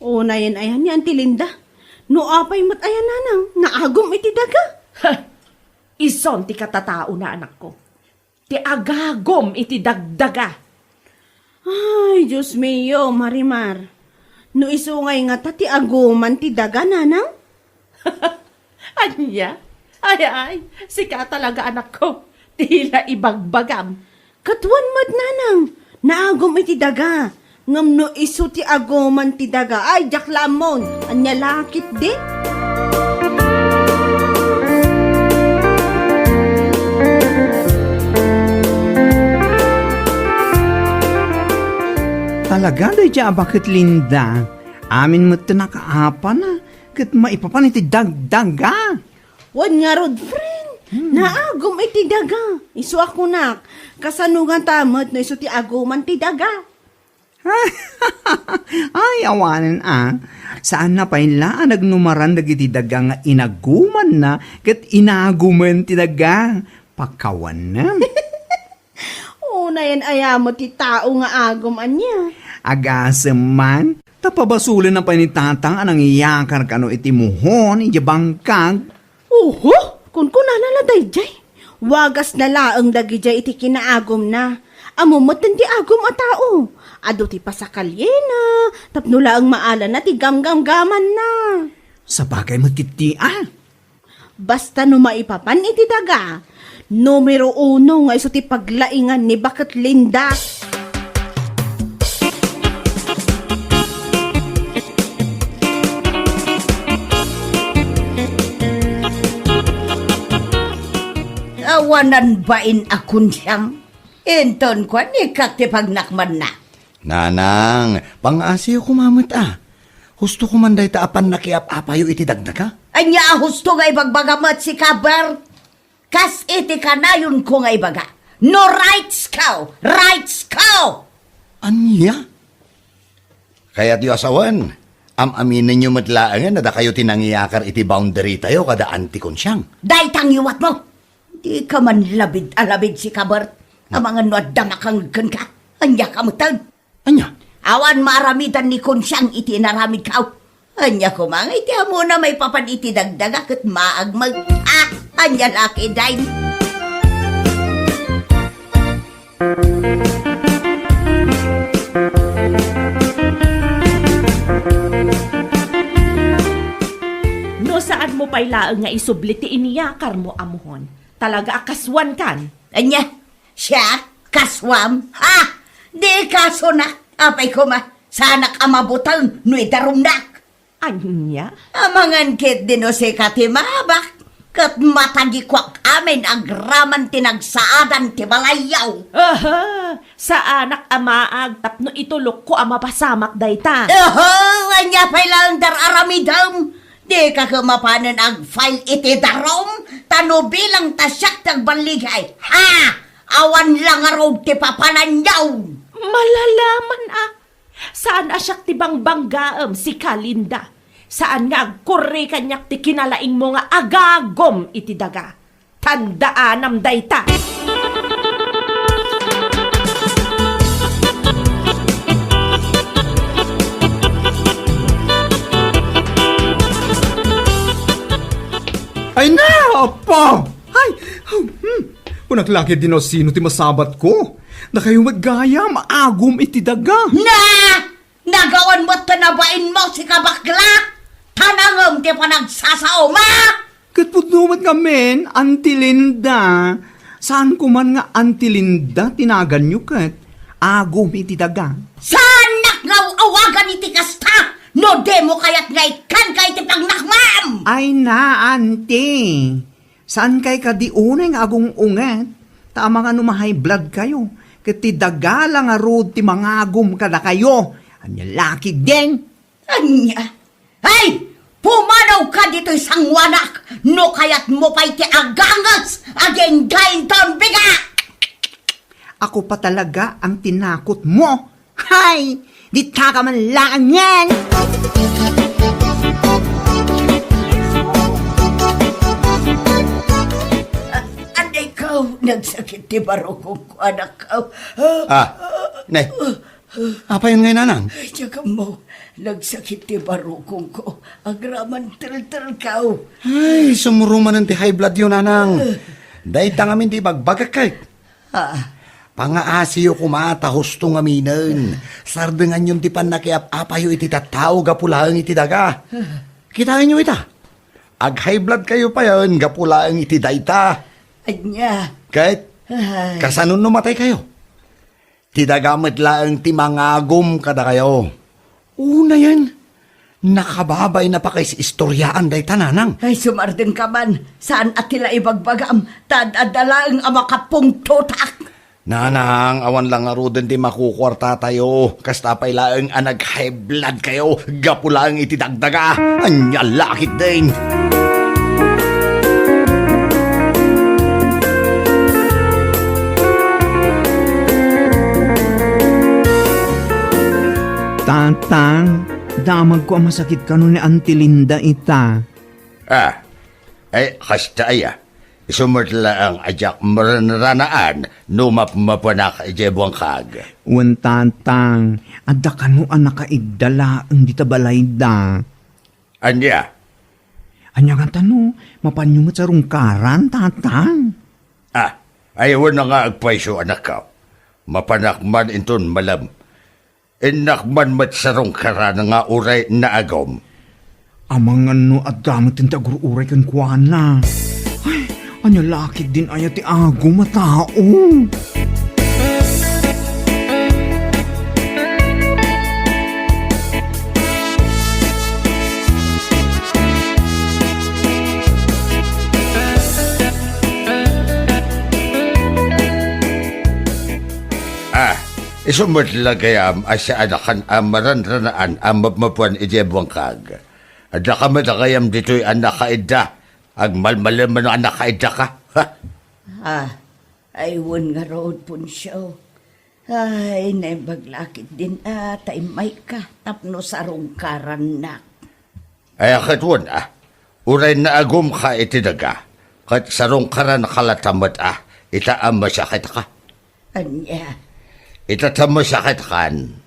Unayen aya ni Auntie Linda. No apay met aya, nanang, nga agum iti daga? Ha! Isun ti katataona, anakko. Ti agagum iti dagdaga. Ay, Dios mio, Marimar. No isu ngay ngata ti aguman ti daga, nanang? Ania? Ay, ay, sika talaga, anakko. Ti la ibagbagam. Ket wen met, nanang, naagum iti daga. Ngem no isu ti aguman ti daga, ay, diak la ammon. Ania la ketdi? Talaga daydiay a baket, Linda. Amin met ti nakaapana. ket maipapan iti dagdaga. Wen ngarud, friend, Hmm. naagum iti daga. Isu a kunak, kasano ngata met no isu ti aguman ti daga? Ay, awanen a. Saanna pay la a nagnumaran dagiti daga nga inagumanna ket inagumen ti daga. Pakawanna. Unayen aya met ti tao nga agum ania? Agasem man, ta pabasolenna pay ni Tatang a nangiyakar kano iti muhon idiay bangkag. Oho, kunkunana la daydiay. Wagasna laeng dagidiay iti kinaagumna. Ammo metten ti agum a tao. Adu ti pasakalyena, tapno laeng maalana ti gamgamgamanna. Sabagay met ketdi a. Basta no maipapan iti daga, numero uno nga isu ti paglaingan ni Baket Linda. Awanan bain a kunsiang. Inton kuan, ikkat ti pagnakmanna. Nanang, pangngaasim koma met a. Husto koma dayta a pannakiap-apayo iti dagdaga? Ania a husto nga ibagbaga met sika, Bert? Kas iti kanayonko nga ibaga, no rights kao, rights kao! Ania? Kayatyo a sawen, am-aminenyo met laengen a dakayo ti nangiyakar iti boundary tayo kada Auntie Kunsiang. Dayta ngiwatmo! Dika man labid a labid sika, Bert. Amangan no adda makangeg kenka. Ania ka metten? Ania? Awan maaramidan ni Kunsiang iti inaramidko. Ania koma nga iti ammona maipapan iti dagdaga ket maagmeg. Ah, ania la ketdin? No saanmo pay laeng nga isubli ti inyakarmo a muhon, talaga a kasuankan. Ania? Siak? Kasuam? Ha! Di kasunak. Apay koma, saanak a mabuteng no idarumnak. Ania? Amangan ketdi no sika ti maabak, ket matagikuak amin agraman ti nagsaadan ti balayyo. Aha! Saanak a maag tapno itulokko a mapasamak dayta. Aha! Ania pay laeng ti ar-aramidem? Dika ket mapanen ag-file iti darum, ta no bilang ta siak ti agballigay. Ha! Awan la ngarud ti papananyo. Malalaman a. Saan a siak ti bangbanggaem, sika, Linda. Saan nga agkurri kaniak ti kinalaingmo nga agagum iti daga. Tandaanam dayta. Ay na, Apo! Ay, hmm. Kunak la ketdi no sino ti masabatko. Dakayo met gayam, agum iti daga. Na! Nagawan met ta nabainmo, sika bakla! Tanangem ti panagsasaom, a! Ket pudno met ngamin, Auntie Linda. Saanko man nga Auntie Linda ti naganyo ket agum iti daga. Saannak nga aw-awagan iti kasta no dimo kayat nga ikkanka iti pagnakmam! Ay na, Auntie. Saankay kadi unay nga agung-unget, ta amangan no ma-high blood kayo, ket ti daga la ngarud ti mangagum kadakayo. Ania la ketdin? Ania? Ay! Pumanawka ditoy sangoanak no kayatmo pay ti aganges agingga inton biga! Ako pa talaga ang tinakot mo. Hay! Ditaka man laeng yan! Anay ko, nagsakit ti barukongko, anak ko. Ah, nay. Apay ngay, nanang? Ay, diak ammo, nagsakit ti barukongko. Agraman teltelko. Ay, sumurumanen ti high blood yo, nanang. Dayta ngamin ti ibagbagak ket. Ah. Pangaasiyo koma ta husto ngaminen. Sardenganyon ti pannakiap-apayo iti tattao gapu laeng iti daga. Kitaenyo ita. Ag-high blood kayo payen gapu laeng iti dayta. Ania? Ket, ay, kasano no matay kayo? Ti daga met laeng ti mangagum kadakayo. Unayen, nakababain a pakaisistoriaan dayta, nanang. Ay, sumardengka man. Saan a ti la ibagbagam, ta ad-adda laeng a makapungtotak. Nanang, awan la ngaruden ti makukuartatayo. Kasta pay laeng a nag-high blood kayo gapu laeng iti dagdaga. Ania la ketdin? Tatang, damagko a masakit kano ni Auntie Linda ita. Ah, ay, kasta aya. Isu met laeng a diak maranranaan no mapmapanak idiay buangkag. Wen, Tatang, adda kano a nakaidda laeng dita balayda. Ania? Ania ngata no mapanyo met sarungkaran, Tatang? Ah, ay, wen nga agpayso, anakko. Mapanak man inton malem. Innak man met sarungkaran nga uray naagum. Amangan no adda met ti agur-uray kenkuana. Ay, ania la ketdin aya ti agum a tao? Ah, isu met la gayam a saan a kan a maranranaan a mapmapan idiay buangkag. Adda ka met a gayam ditoy a nakaidda. Agmalmalemen a nakaiddaka. Ha? Ah, ay wen ngarud, Poncio. Ay, naimbag la ketdin a ta immayka tapno sarungkarannak. Ay, a ket wen, ah. Uray naagumka iti daga, ket sarungkaranka latta met, ah, ita a masakitka. Ania? Ita ta masakitkan,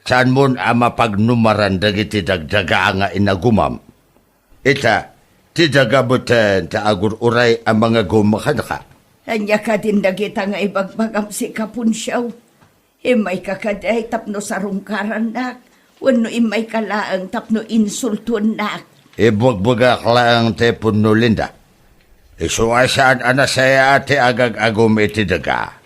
saanmon a mapagnumaran dagiti dagdaga nga inagumam. Ita, ti daga met ti agur-uray a mangagum kenka. Ania kadin dagita nga ibagbagam sika, Poncio? Immayka kadi tapno sarungkarannak, wenno immayka laeng tapno insultuennak? Ibugbugak laeng ti punno, Linda. Isu a saan a nasayaat ti agag-agum iti daga.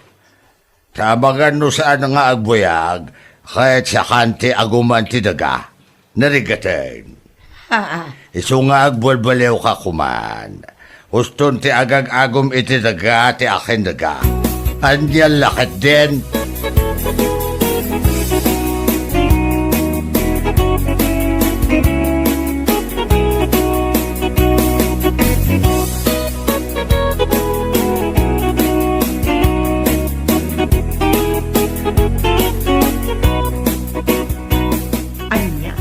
Ta amangan no saan nga agbuyag, ket sakan ti aguman ti daga. Narigaten. Ha? Isu nga agbalbaliwka koman. Uston ti agag-agum iti daga ti akin daga. Ania la ketdin? Ania?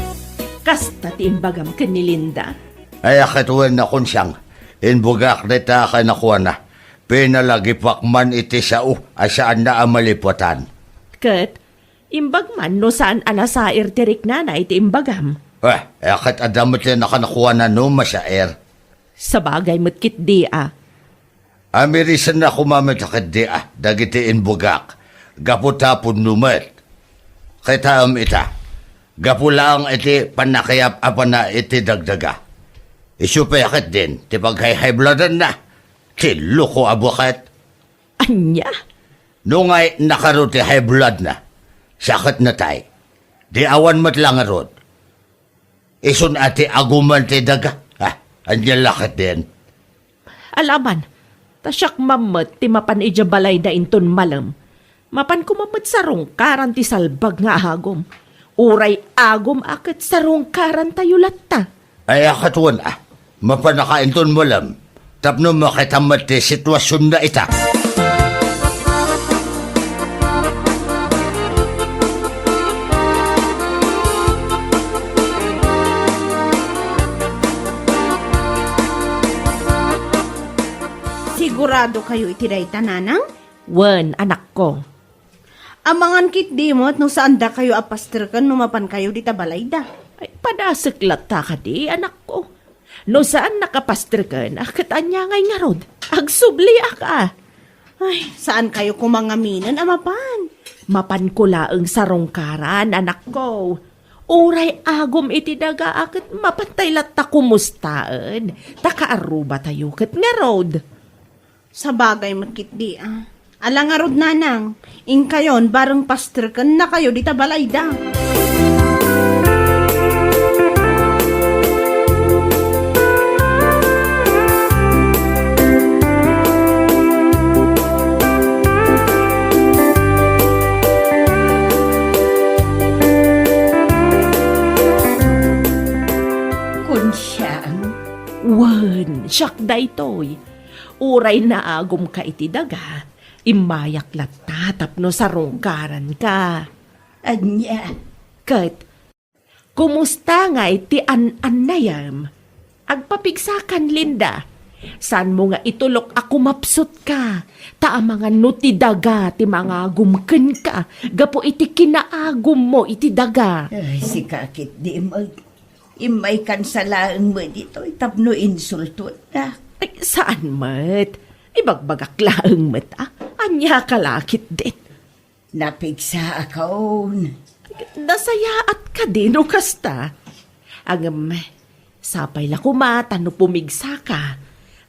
Kasta ti imbagam ken ni Linda? Ay, a ket wen, Konsiang, imbugak dayta a kanakuana. Pinalagipak man iti sao a saanna a malipatan. Ket imbag man no saan a nasair ti riknana iti imbagam. Eh, a ket adda met ti nakanakuana no masair. Sabagay met ketdi a. Amirisenna koma met ketdi a dagiti imbugak, gapu ta punno met. Kitaem ita, gapu laeng iti pannakayap-apana iti dagdaga. Isu pay ketdin ti paghayhayblodanna, ti loko a buket. Ania? No ngay nakaro ti high bloodna, saketna tay. Di awan met la ngarud. Isun a ti aguman ti daga. Ah, ania la ketdin? Alaman, ta siak man met ti mapan idiay balayda inton malem. Mapan koma met sarungkaran ti salbag nga agum. Uray agum a ket sarungkarantayo latta. Ay, a ket wen a, mapanaka inton malem, tapno makita met ti situasionna ita. Sigurado kayo iti dayta, Nanang? Wen, anakko. Amangan ketdi met no saan dakayo a pasterken no mapankayo dita balayda. Ay, padasek latta kadi, anakko. No saan nakapasterken, a ket ania ngay ngarud? Agsubliak a. Ay, saan kayo koma ngaminen a mapan? Mapanko laeng sarungkaran, anakko. Uray agum iti daga a ket mapantay latta kumustaen, ta kaarrubatayo ket ngarud. Sabagay met ketdi a. Ala ngarud, Nanang, inkayon bareng pasterkennakayo dita balayda. Wen, siak daytoy. Uray naagumka iti daga, immayak latta tapno sarungkaranka. Ania? Ket, kumusta ngay ti an-annayem? Agpapigsakan, Linda. Saanmo nga itulok a kumapsutka, ta amangan no ti daga ti mangagum kenka gapu iti kinaagummo iti daga. Ay, sika ketdi met. Immaykan sa laeng met ditoy tapno insultoennak. Ay, saan met? Ibagbagak laeng met, a. Ania ka la ketdin? Napigsaakon. Nasayaat kadi no kasta? Ngem, sapay la koma ta no pumigsaka,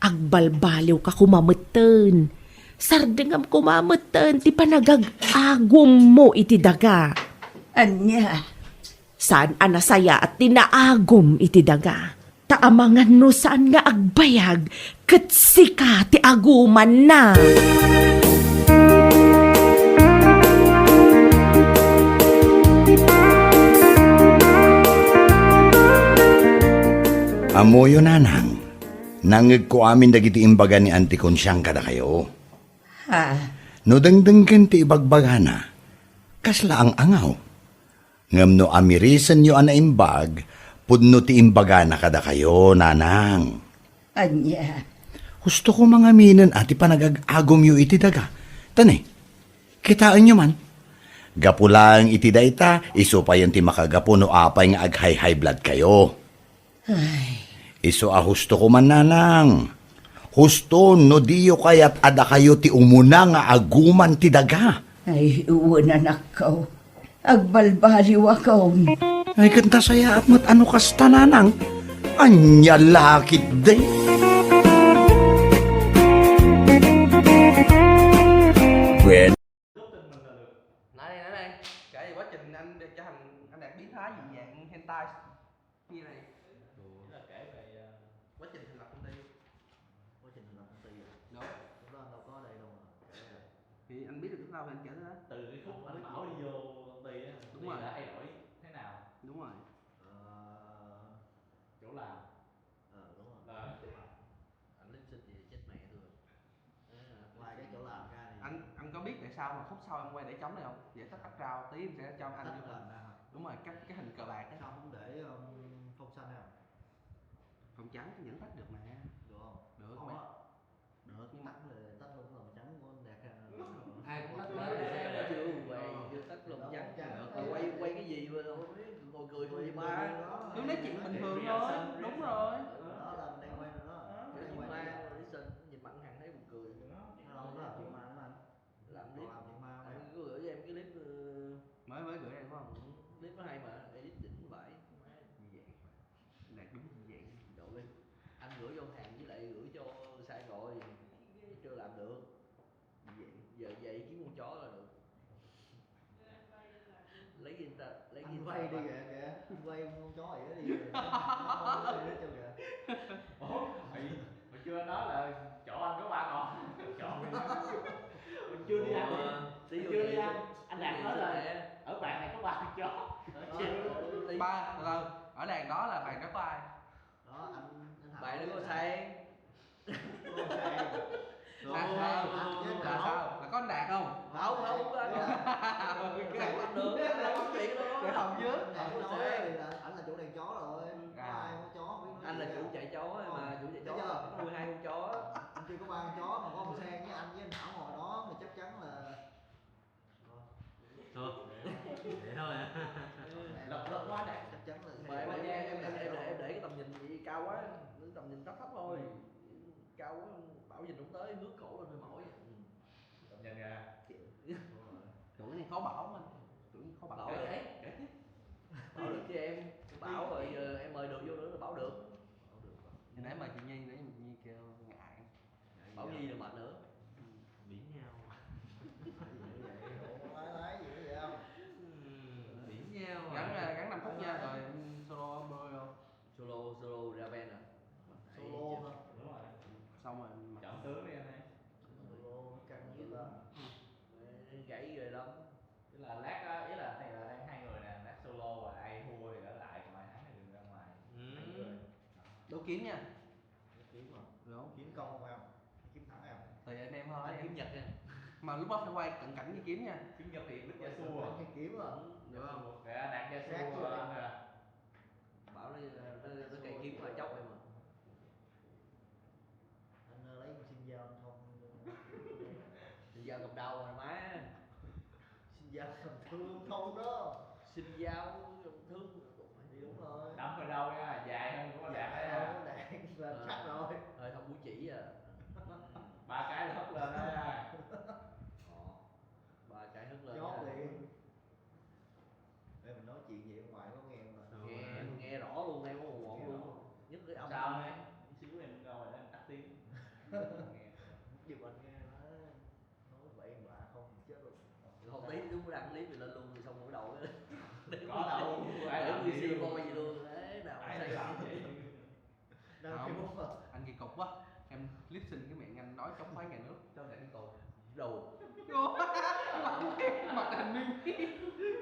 agbalbaliwka koma metten. Sardengam koma metten ti panagag-agummo iti daga. Ania? Saan a nasayaat ti naagum iti daga. Ta amangan no saan nga agbayag, ket sika ti agumanna. Ammoyo, nanang, nangngegko amin dagiti imbaga ni Auntie Consiang kadakayo. Ha? No dengdenggen ti ibagbagana, kasla ang-angaw. Ngem no amirisenyo a naimbag, pudno ti imbagana kadakayo, nanang. Ania? Husto koma ngaminen a ti panagag-agumyo iti daga. Ta ne, kitaenyo man. Gapu laeng iti dayta, isu payen ti makagapu no apay nga ag-high-high blood kayo. Ay. Isu a husto koma, nanang. Husto no diyo kayat a dakayo ti umuna nga aguman ti daga. Ay, wen, anakko. Agbalbaliwakon. Ay, ket nasayaat met a no kasta, nanang. Ania la ketdi? Wen. Này, này, này, cái quá trình anh đi cho thằng, anh Đạt biến thái dị dạng hentai như này. Ủa. Nghĩa là kể về, ờ, quá trình thành lập công ty. Quá trình thành lập công ty à? Đúng. Lúc đó anh đâu có ở đây đâu mà kể à? Thì anh biết được lúc nào thì anh kể đó. Từ cái khúc anh bảo đi vô công ty á, công ty đã thay đổi thế nào? Đúng rồi. Ờ. Chỗ làm. Ờ, đúng rồi. Ờ. Anh Linh Sinh thì chết mẹ tôi rồi. Ngoài cái chỗ làm ra thì anh, anh có biết tại sao mà khúc sau em quay để trống này không? Giải thích background tí em sẽ cho anh. Tắt làm ra hả? Đúng rồi, cái, cái hình cờ bạc á. Sao không để, um, phông xanh hả? Phông trắng vẫn tắt được mà. Được không? Được. Không mà á. Được, nhưng mà tắt là tắt luôn lòng trắng của anh Đạt ha. Ai cũng tắt hết rồi, sao tắt chưa? Quay, ờ, chưa tắt lòng trắng. Lòng trắng. Ờ, quay, quay cái gì mà không biết, ngồi cười không vậy ba? Quay người đó. Cứ nói chuyện bình thường thôi. Đúng rồi. Đó là mình đang quay rồi đó. Ờ. Đang quay. Cái gì mà, Lý Sơn nhìn mặn hàng thấy buồn cười. Không, đó là chuyện ma của anh. Làm clip. Còn làm chuyện ma mà. Anh có gửi cho em cái clip, ờ, mới, mới gửi đây phải không? Clip nó hay mà, edit đỉnh vãi. Dị dạng. Đạt đúng dị dạng. Đồ lên. Anh gửi cho Hàn với lại gửi cho Sai rồi. Chưa làm được. Dị dạng. Giờ về kiếm con chó là được. Lấy cái ta, lấy cái anh quay đi kìa, kìa. Anh quay con chó vậy đó đi. Nói chung kìa. Ủa, hồi, hồi trưa nói là chỗ anh có ba con. Chỗ. Hồi trưa đi ăn. Ủa, ví dụ chưa đi ăn. Anh Đạt nói là ở bàn này có ba con chó. Ba, từ từ. Ở bàn đó là bàn đó có ai? Đó, anh, anh Hảo. Bạn đừng có sang. Không có sang. Là sao? Anh với anh Hảo. Là sao? Là có anh Đạt không? Không, không, không có anh. Không có anh được. Anh không có chuyện đâu. Để phòng chứ. Anh Đạt nói là anh là chủ đàn chó rồi. À. Có ai có chó không biết nói gì. Anh là chủ chạy chó mà, chủ chạy chó. Thấy chưa? Có mười hai con chó. Anh chưa có ba con chó mà có ông Sang với anh với anh Hảo ngồi đó thì chắc chắn là Thôi, để thôi. Lộc, lộc quá nè. Chắc chắn là mà em, em, em, em, em để cái tầm nhìn gì cao quá, cái tầm nhìn thấp thấp thôi. Cao quá, bão nhìn không tới, ngước cổ lên hơi mỏi. Tầm nhìn kìa. Chịu. Tưởng cái này khó bảo mà. Tưởng khó bảo. Bảo được. Kể, kể tiếp. Bảo được chứ em. Bảo rồi giờ em mời được vô nữa là bảo được. Hồi nãy mà chị Nhi, nãy chị Nhi kêu ngại. Bảo Nhi là mệt nữa. Bỉ nhau. Ủa, nói, nói gì vậy không? Bỉ nhau. Gắn, à, gắn năm phút nha, rồi solo bơi không? Solo, solo ra ven à? Solo hả? Đúng rồi. Xong rồi. Chọn tướng đi anh ơi. Solo căng dữ lắm. Gãy ghê lắm. Tức là lát á, ý là này là đang hai người nè, lát solo và ai thua thì ở lại, còn ai thắng thì ra ngoài. Ừ. Hai người. Đấu kín nha. Kiếm công không em? Kiếm thẳng em? Tùy anh em thôi. Anh kiếm Nhật nha. Mà lúc đó phải quay cận cảnh với kiếm nha. Kiếm Nhật thì Đức Yasuo. Cái kiếm à? Được không? Kaya nag Yasuo anh à. Bảo nó nó, nó cày kiếm qua chốc em mà. Anh ờ, lấy con xin dao anh không? Xin dao gập đầu rồi má. Xin dao cầm thương không đó. Xin dao gập thương. Thì đúng rồi. Đấm hơi đau nha, dài hơn của bạn Dạ, nha. đạn là chắc rồi. Hơi không bố chỉ à. Ba cái là hất lên đó nha. Ồ, ba cái hất lên Nhốt nha. Liền. Ê, mình nói chuyện vậy ở ngoài có nghe mà. Nghe nghe rõ luôn, nghe ổn ổn luôn. Nhất cái âm Sao này? Xíu em ngồi đây tắt tiếng. Nghe. Giùm anh nghe đó. Nói vậy mà không chết luôn. Không tí lúc đăng clip thì lên luôn thì xong bắt đầu. Có đâu, ai Để làm người gì xì luôn. Coi gì luôn đấy nào. Ai làm vậy? Đang Không. Facebook mà. Anh kỳ cục quá. Em clip xin cái miệng anh nói chống phái nhà nước. Cho để cái cầu đầu. Mặt anh Minh.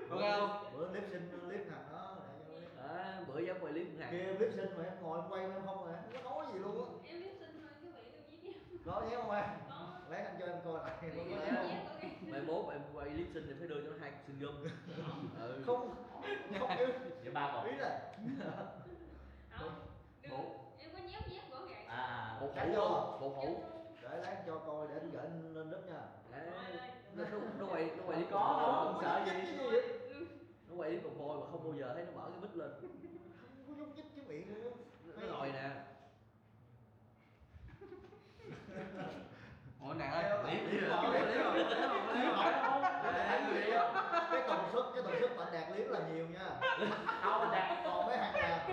Đúng không? Bữa clip xin clip thằng đó để cho clip. À, bữa dám quay clip ngàn. Kia clip xin mà em ngồi em quay em không mà em không có nói gì luôn á. Em biết xin thôi chứ vậy tôi biết em. Có nhé không em? Có. Lát anh cho em coi lại. Thì Em có biết, nhớ. Em biết, ok. Mai mốt em quay clip xin thì phải đưa cho nó hai cục xin gum. Ừ. Không, không em Vậy ba cột. Ý là Không. Đừng, Bộ. Em có nhép nhép gõ gạc. À, Bộ Cắt phủ vô. Bộ phủ. Để lát cho coi để anh gửi anh lên group nha. Đấy. Rồi, rồi. Nó nó nó quay nó quay clip Có đâu, bộ không phủ. Sợ gì? Rồi, ừ. Nó quay clip bộ phủ mà không bao giờ thấy nó mở cái mic lên. Không có nhúc nhích cái miệng luôn. Nó lòi nè. Ủa nè ơi, clip Clip gì rồi. Clip rồi. Cái tần suất cái tần suất mà anh Đạt clip là nhiều nha. Không, anh Đạt. Còn mấy hàng là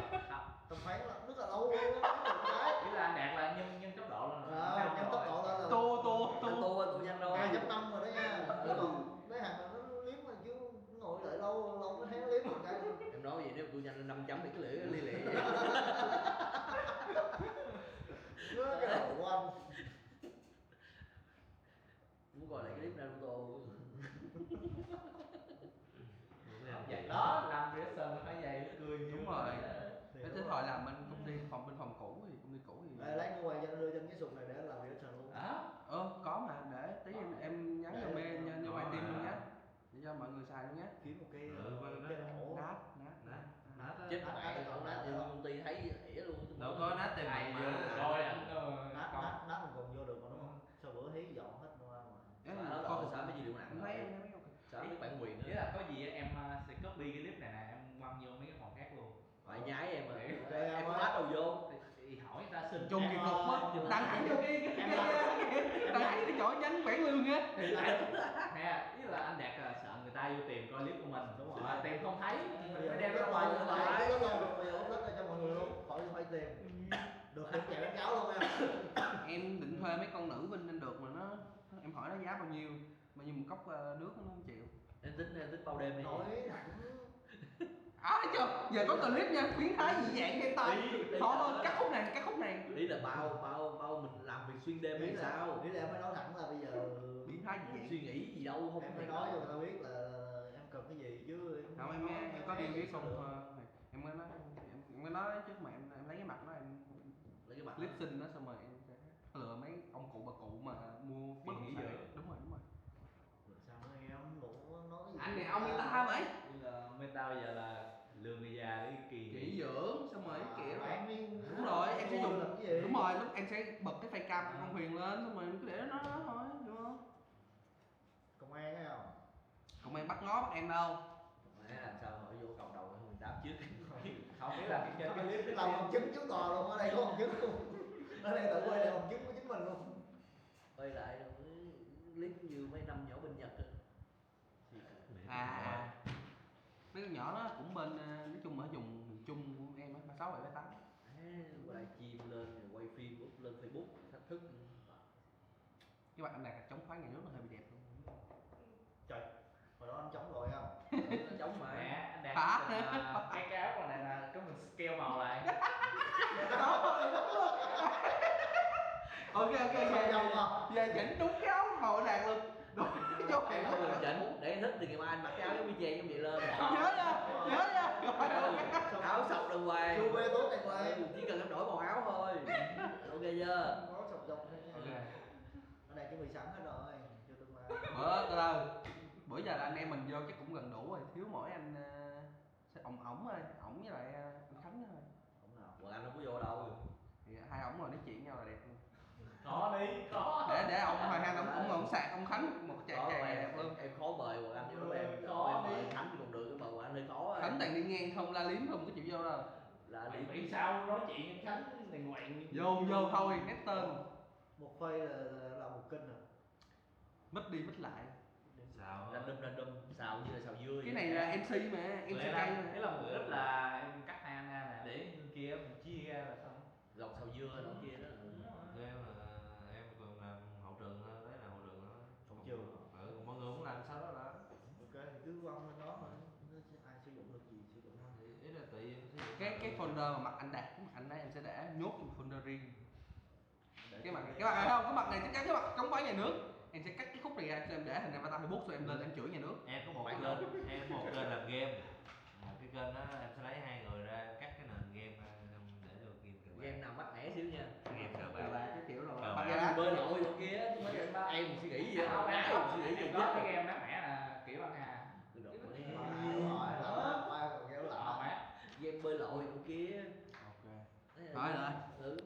tầm khoảng là rất là lâu luôn á, cái Nghĩa là anh Đạt là nhân nhân cấp độ luôn. À, nhân tốc độ lên là Tô tô Tô tô. Tô tô nhanh đâu. hai chấm năm rồi đó nha. Còn mấy hàng mà nó clip mà chứ ngồi đợi lâu lâu mới thấy clip một cái. Em nói vậy nếu tôi nhanh năm chấm thì cái lưỡi ly lị. Nó cái đầu của anh. Muốn coi lại clip Naruto. Vậy đó, làm reaction là phải vậy, nó cười nhiều. Đúng rồi. Cái thứ hồi làm bên công ty phòng bên phòng cũ thì công ty cũ thì Đây, lấy cái quay cho anh đưa cho anh cái sụp này để anh làm reaction luôn. Đó. Ờ có mà để tí em, em nhắn cho mẹ nhờ, nhờ mày tìm luôn nhá. Để cho mọi người xài luôn nhá. Kiếm một cái Ừ, cái ổ. Nát nát. Nát. Nát. Chết mẹ, không nát thì công ty thấy ỉa luôn. Đâu có nát tiền Ai mặt vô mà. Coi anh ờ, Nát có. Nát nát còn vô được mà đúng không? Sao bữa thấy dọn hết qua mà. Ê, Mà nó coi là sao mới dữ liệu nặng em đó. thấy em thấy ok. Sao biết bản quyền Nghĩa nữa. Là có gì em à, sẽ copy cái clip này nè, em quăng vô mấy cái phòng khác luôn. Phải nhái em mà. Để Rồi, Em rồi. bắt đầu vô. Thì hỏi người ta xin. Chung kỳ cục quá. Đăng ảnh vô cái cái cái đăng ảnh cái chỗ nhắn bản lương á. Nè, ý là anh Đạt là sợ người ta vô tìm coi clip của mình. Đúng rồi. Mà tìm không thấy. Bây giờ Phải đem cái ra quay ngoài lại nữa lại lại. cái quay bây giờ upload ra cho mọi người luôn, khỏi phải tìm. Được kiểm tra quảng cáo luôn nha. Em định thuê mấy con nữ bên anh được mà nó, em hỏi nó giá bao nhiêu, bao nhiêu một cốc ờ, nước nó không chịu. Em tính em tính bao đêm đi. Nói thẳng. À, chưa, giờ có clip nha, biến thái dị dạng hiện tại. Ý, ý Thôi là- thôi, cắt khúc này, cắt khúc này. Ý là bao bao bao mình làm việc xuyên đêm Ý hay là sao? Ý là em phải nói thẳng là bây giờ Biến thái dị dạng. Suy nghĩ gì đâu không em thể phải nào. Nói cho người ta biết là em cần cái gì chứ. Không, em em có đi với con ờ, em mới nói em, em mới nói trước mà em, em lấy cái mặt nó em Lấy cái mặt clip xin nó xong rồi em sẽ lựa mấy ông cụ bà cụ mà mua bất động sản. Đúng rồi, đúng rồi. Sao nữa em ngủ nói gì? Anh này ông người ta hả mày? Là mày tao giờ là lừa người già để kỳ. Kỹ dưỡng xong rồi kiểu Bán miếng Đúng rồi, em sẽ dùng làm cái gì? Đúng rồi, lúc em sẽ bật cái face cam của con Huyền lên xong rồi em cứ để đó nó thôi, đúng không? Công an thấy không? Còn mày bắt ngó bắt em đâu. Mà làm sao hỏi vô cộng đồng không đáp trước. Không biết là cái cái clip Làm bằng chứng trước tòa luôn, ở đây có bằng chứng luôn. Ở đây tự quay lại bằng chứng của chính mình luôn. Quay lại rồi clip như mấy năm nhỏ bên Nhật á. À, à. Mấy con nhỏ đó cũng bên ờ, nói chung ở vùng miền Trung của em á, ba sáu bảy ba tám. Ê, live stream lên rồi quay phim up lên Facebook thách thức. Cái mặt anh này chống phái nhà nước nó hơi bị đẹp luôn. Trời, hồi đó anh chống rồi không? Chống mà. Nè, anh Đạt Hả? Cái cái áo này là có mình keo màu lại. Ok ok Sao ok. dòng không? Giờ chỉnh đúng cái áo màu đàn luôn. Đúng cái dấu hiệu Em đó. Chỉnh để thích thì ngày mai anh mặc cái áo giống y chang như vậy lên. Nhớ nha, nhớ nha. Áo sọc đàng hoàng. Chu bê tốt này quay. Chỉ cần em đổi màu áo thôi. Ok chưa? Chuẩn bị sẵn hết rồi cho tương lai. Bữa từ từ, bữa giờ là anh em mình vô chắc cũng gần đủ rồi, thiếu mỗi anh ờ, sẽ ổng ổng rồi, ổng với lại ờ, anh Khánh thôi. Không nào, Hoàng Anh không có vô đâu. Thì hai ổng ngồi nói chuyện với nhau là đẹp luôn. Có đi, có. Để để ông hai hai ổng ổng ổng sạc ông Khánh một chàng Khó chàng mà là em, đẹp luôn. Em khó mời Hoàng Anh vô, em Khó em đi. mời Khánh cũng được, em mời Hoàng Anh hơi khó. Khánh toàn đi ngang không, la liếm không, có chịu vô đâu. Là Mày đi nghĩ sao nói chuyện với Khánh này ngoại. Vô vô thôi, hết tên. Một phây là, là, là một kênh rồi. Mít đi mít lại. Xào. Random, random, xào như là xào dưa Cái vậy. Này là MC mà, Vậy MC là cay cái mà. Lòng ướp là em cắt hai anh A nè, để người kia mình chia ra là xong. Lòng xào dưa nó kia đó. Thế mà em còn làm hậu trường thôi, đấy là hậu trường thôi. Hậu trường. Ừ, mọi người muốn làm sao đó là. Ok thì cứ quăng lên đó mà. Nó sẽ ai sử dụng được gì sử dụng thôi. Thì ý là tùy em sẽ Cái cái folder mà mặt anh đặt, cái mặt anh đấy em sẽ để nhốt trong folder riêng. Cái mặt này, cái mặt này không, cái mặt này chắc chắn cái mặt chống phá nhà nước. Em sẽ cắt cái khúc này ra cho em để hình avatar Facebook rồi em lên em chửi nhà nước. Em có một kênh, em có một kênh làm game. Một cái kênh đó em sẽ lấy hai người ra cắt cái nền game ra, em để cho game cờ bạc. Game nào mắc mẻ xíu nha. Game cờ Là bạc. cái kiểu rồi. Ờ, Bật mà ra đó. Bơi lội rồi kia, em suy nghĩ vậy. Không, Em suy nghĩ em vậy có cái chứ. Game mát mẻ là kiểu băng hà. Được rồi. Ờ, mát. Game bơi lội rồi kia. Ok. Nói nữa. Ừ.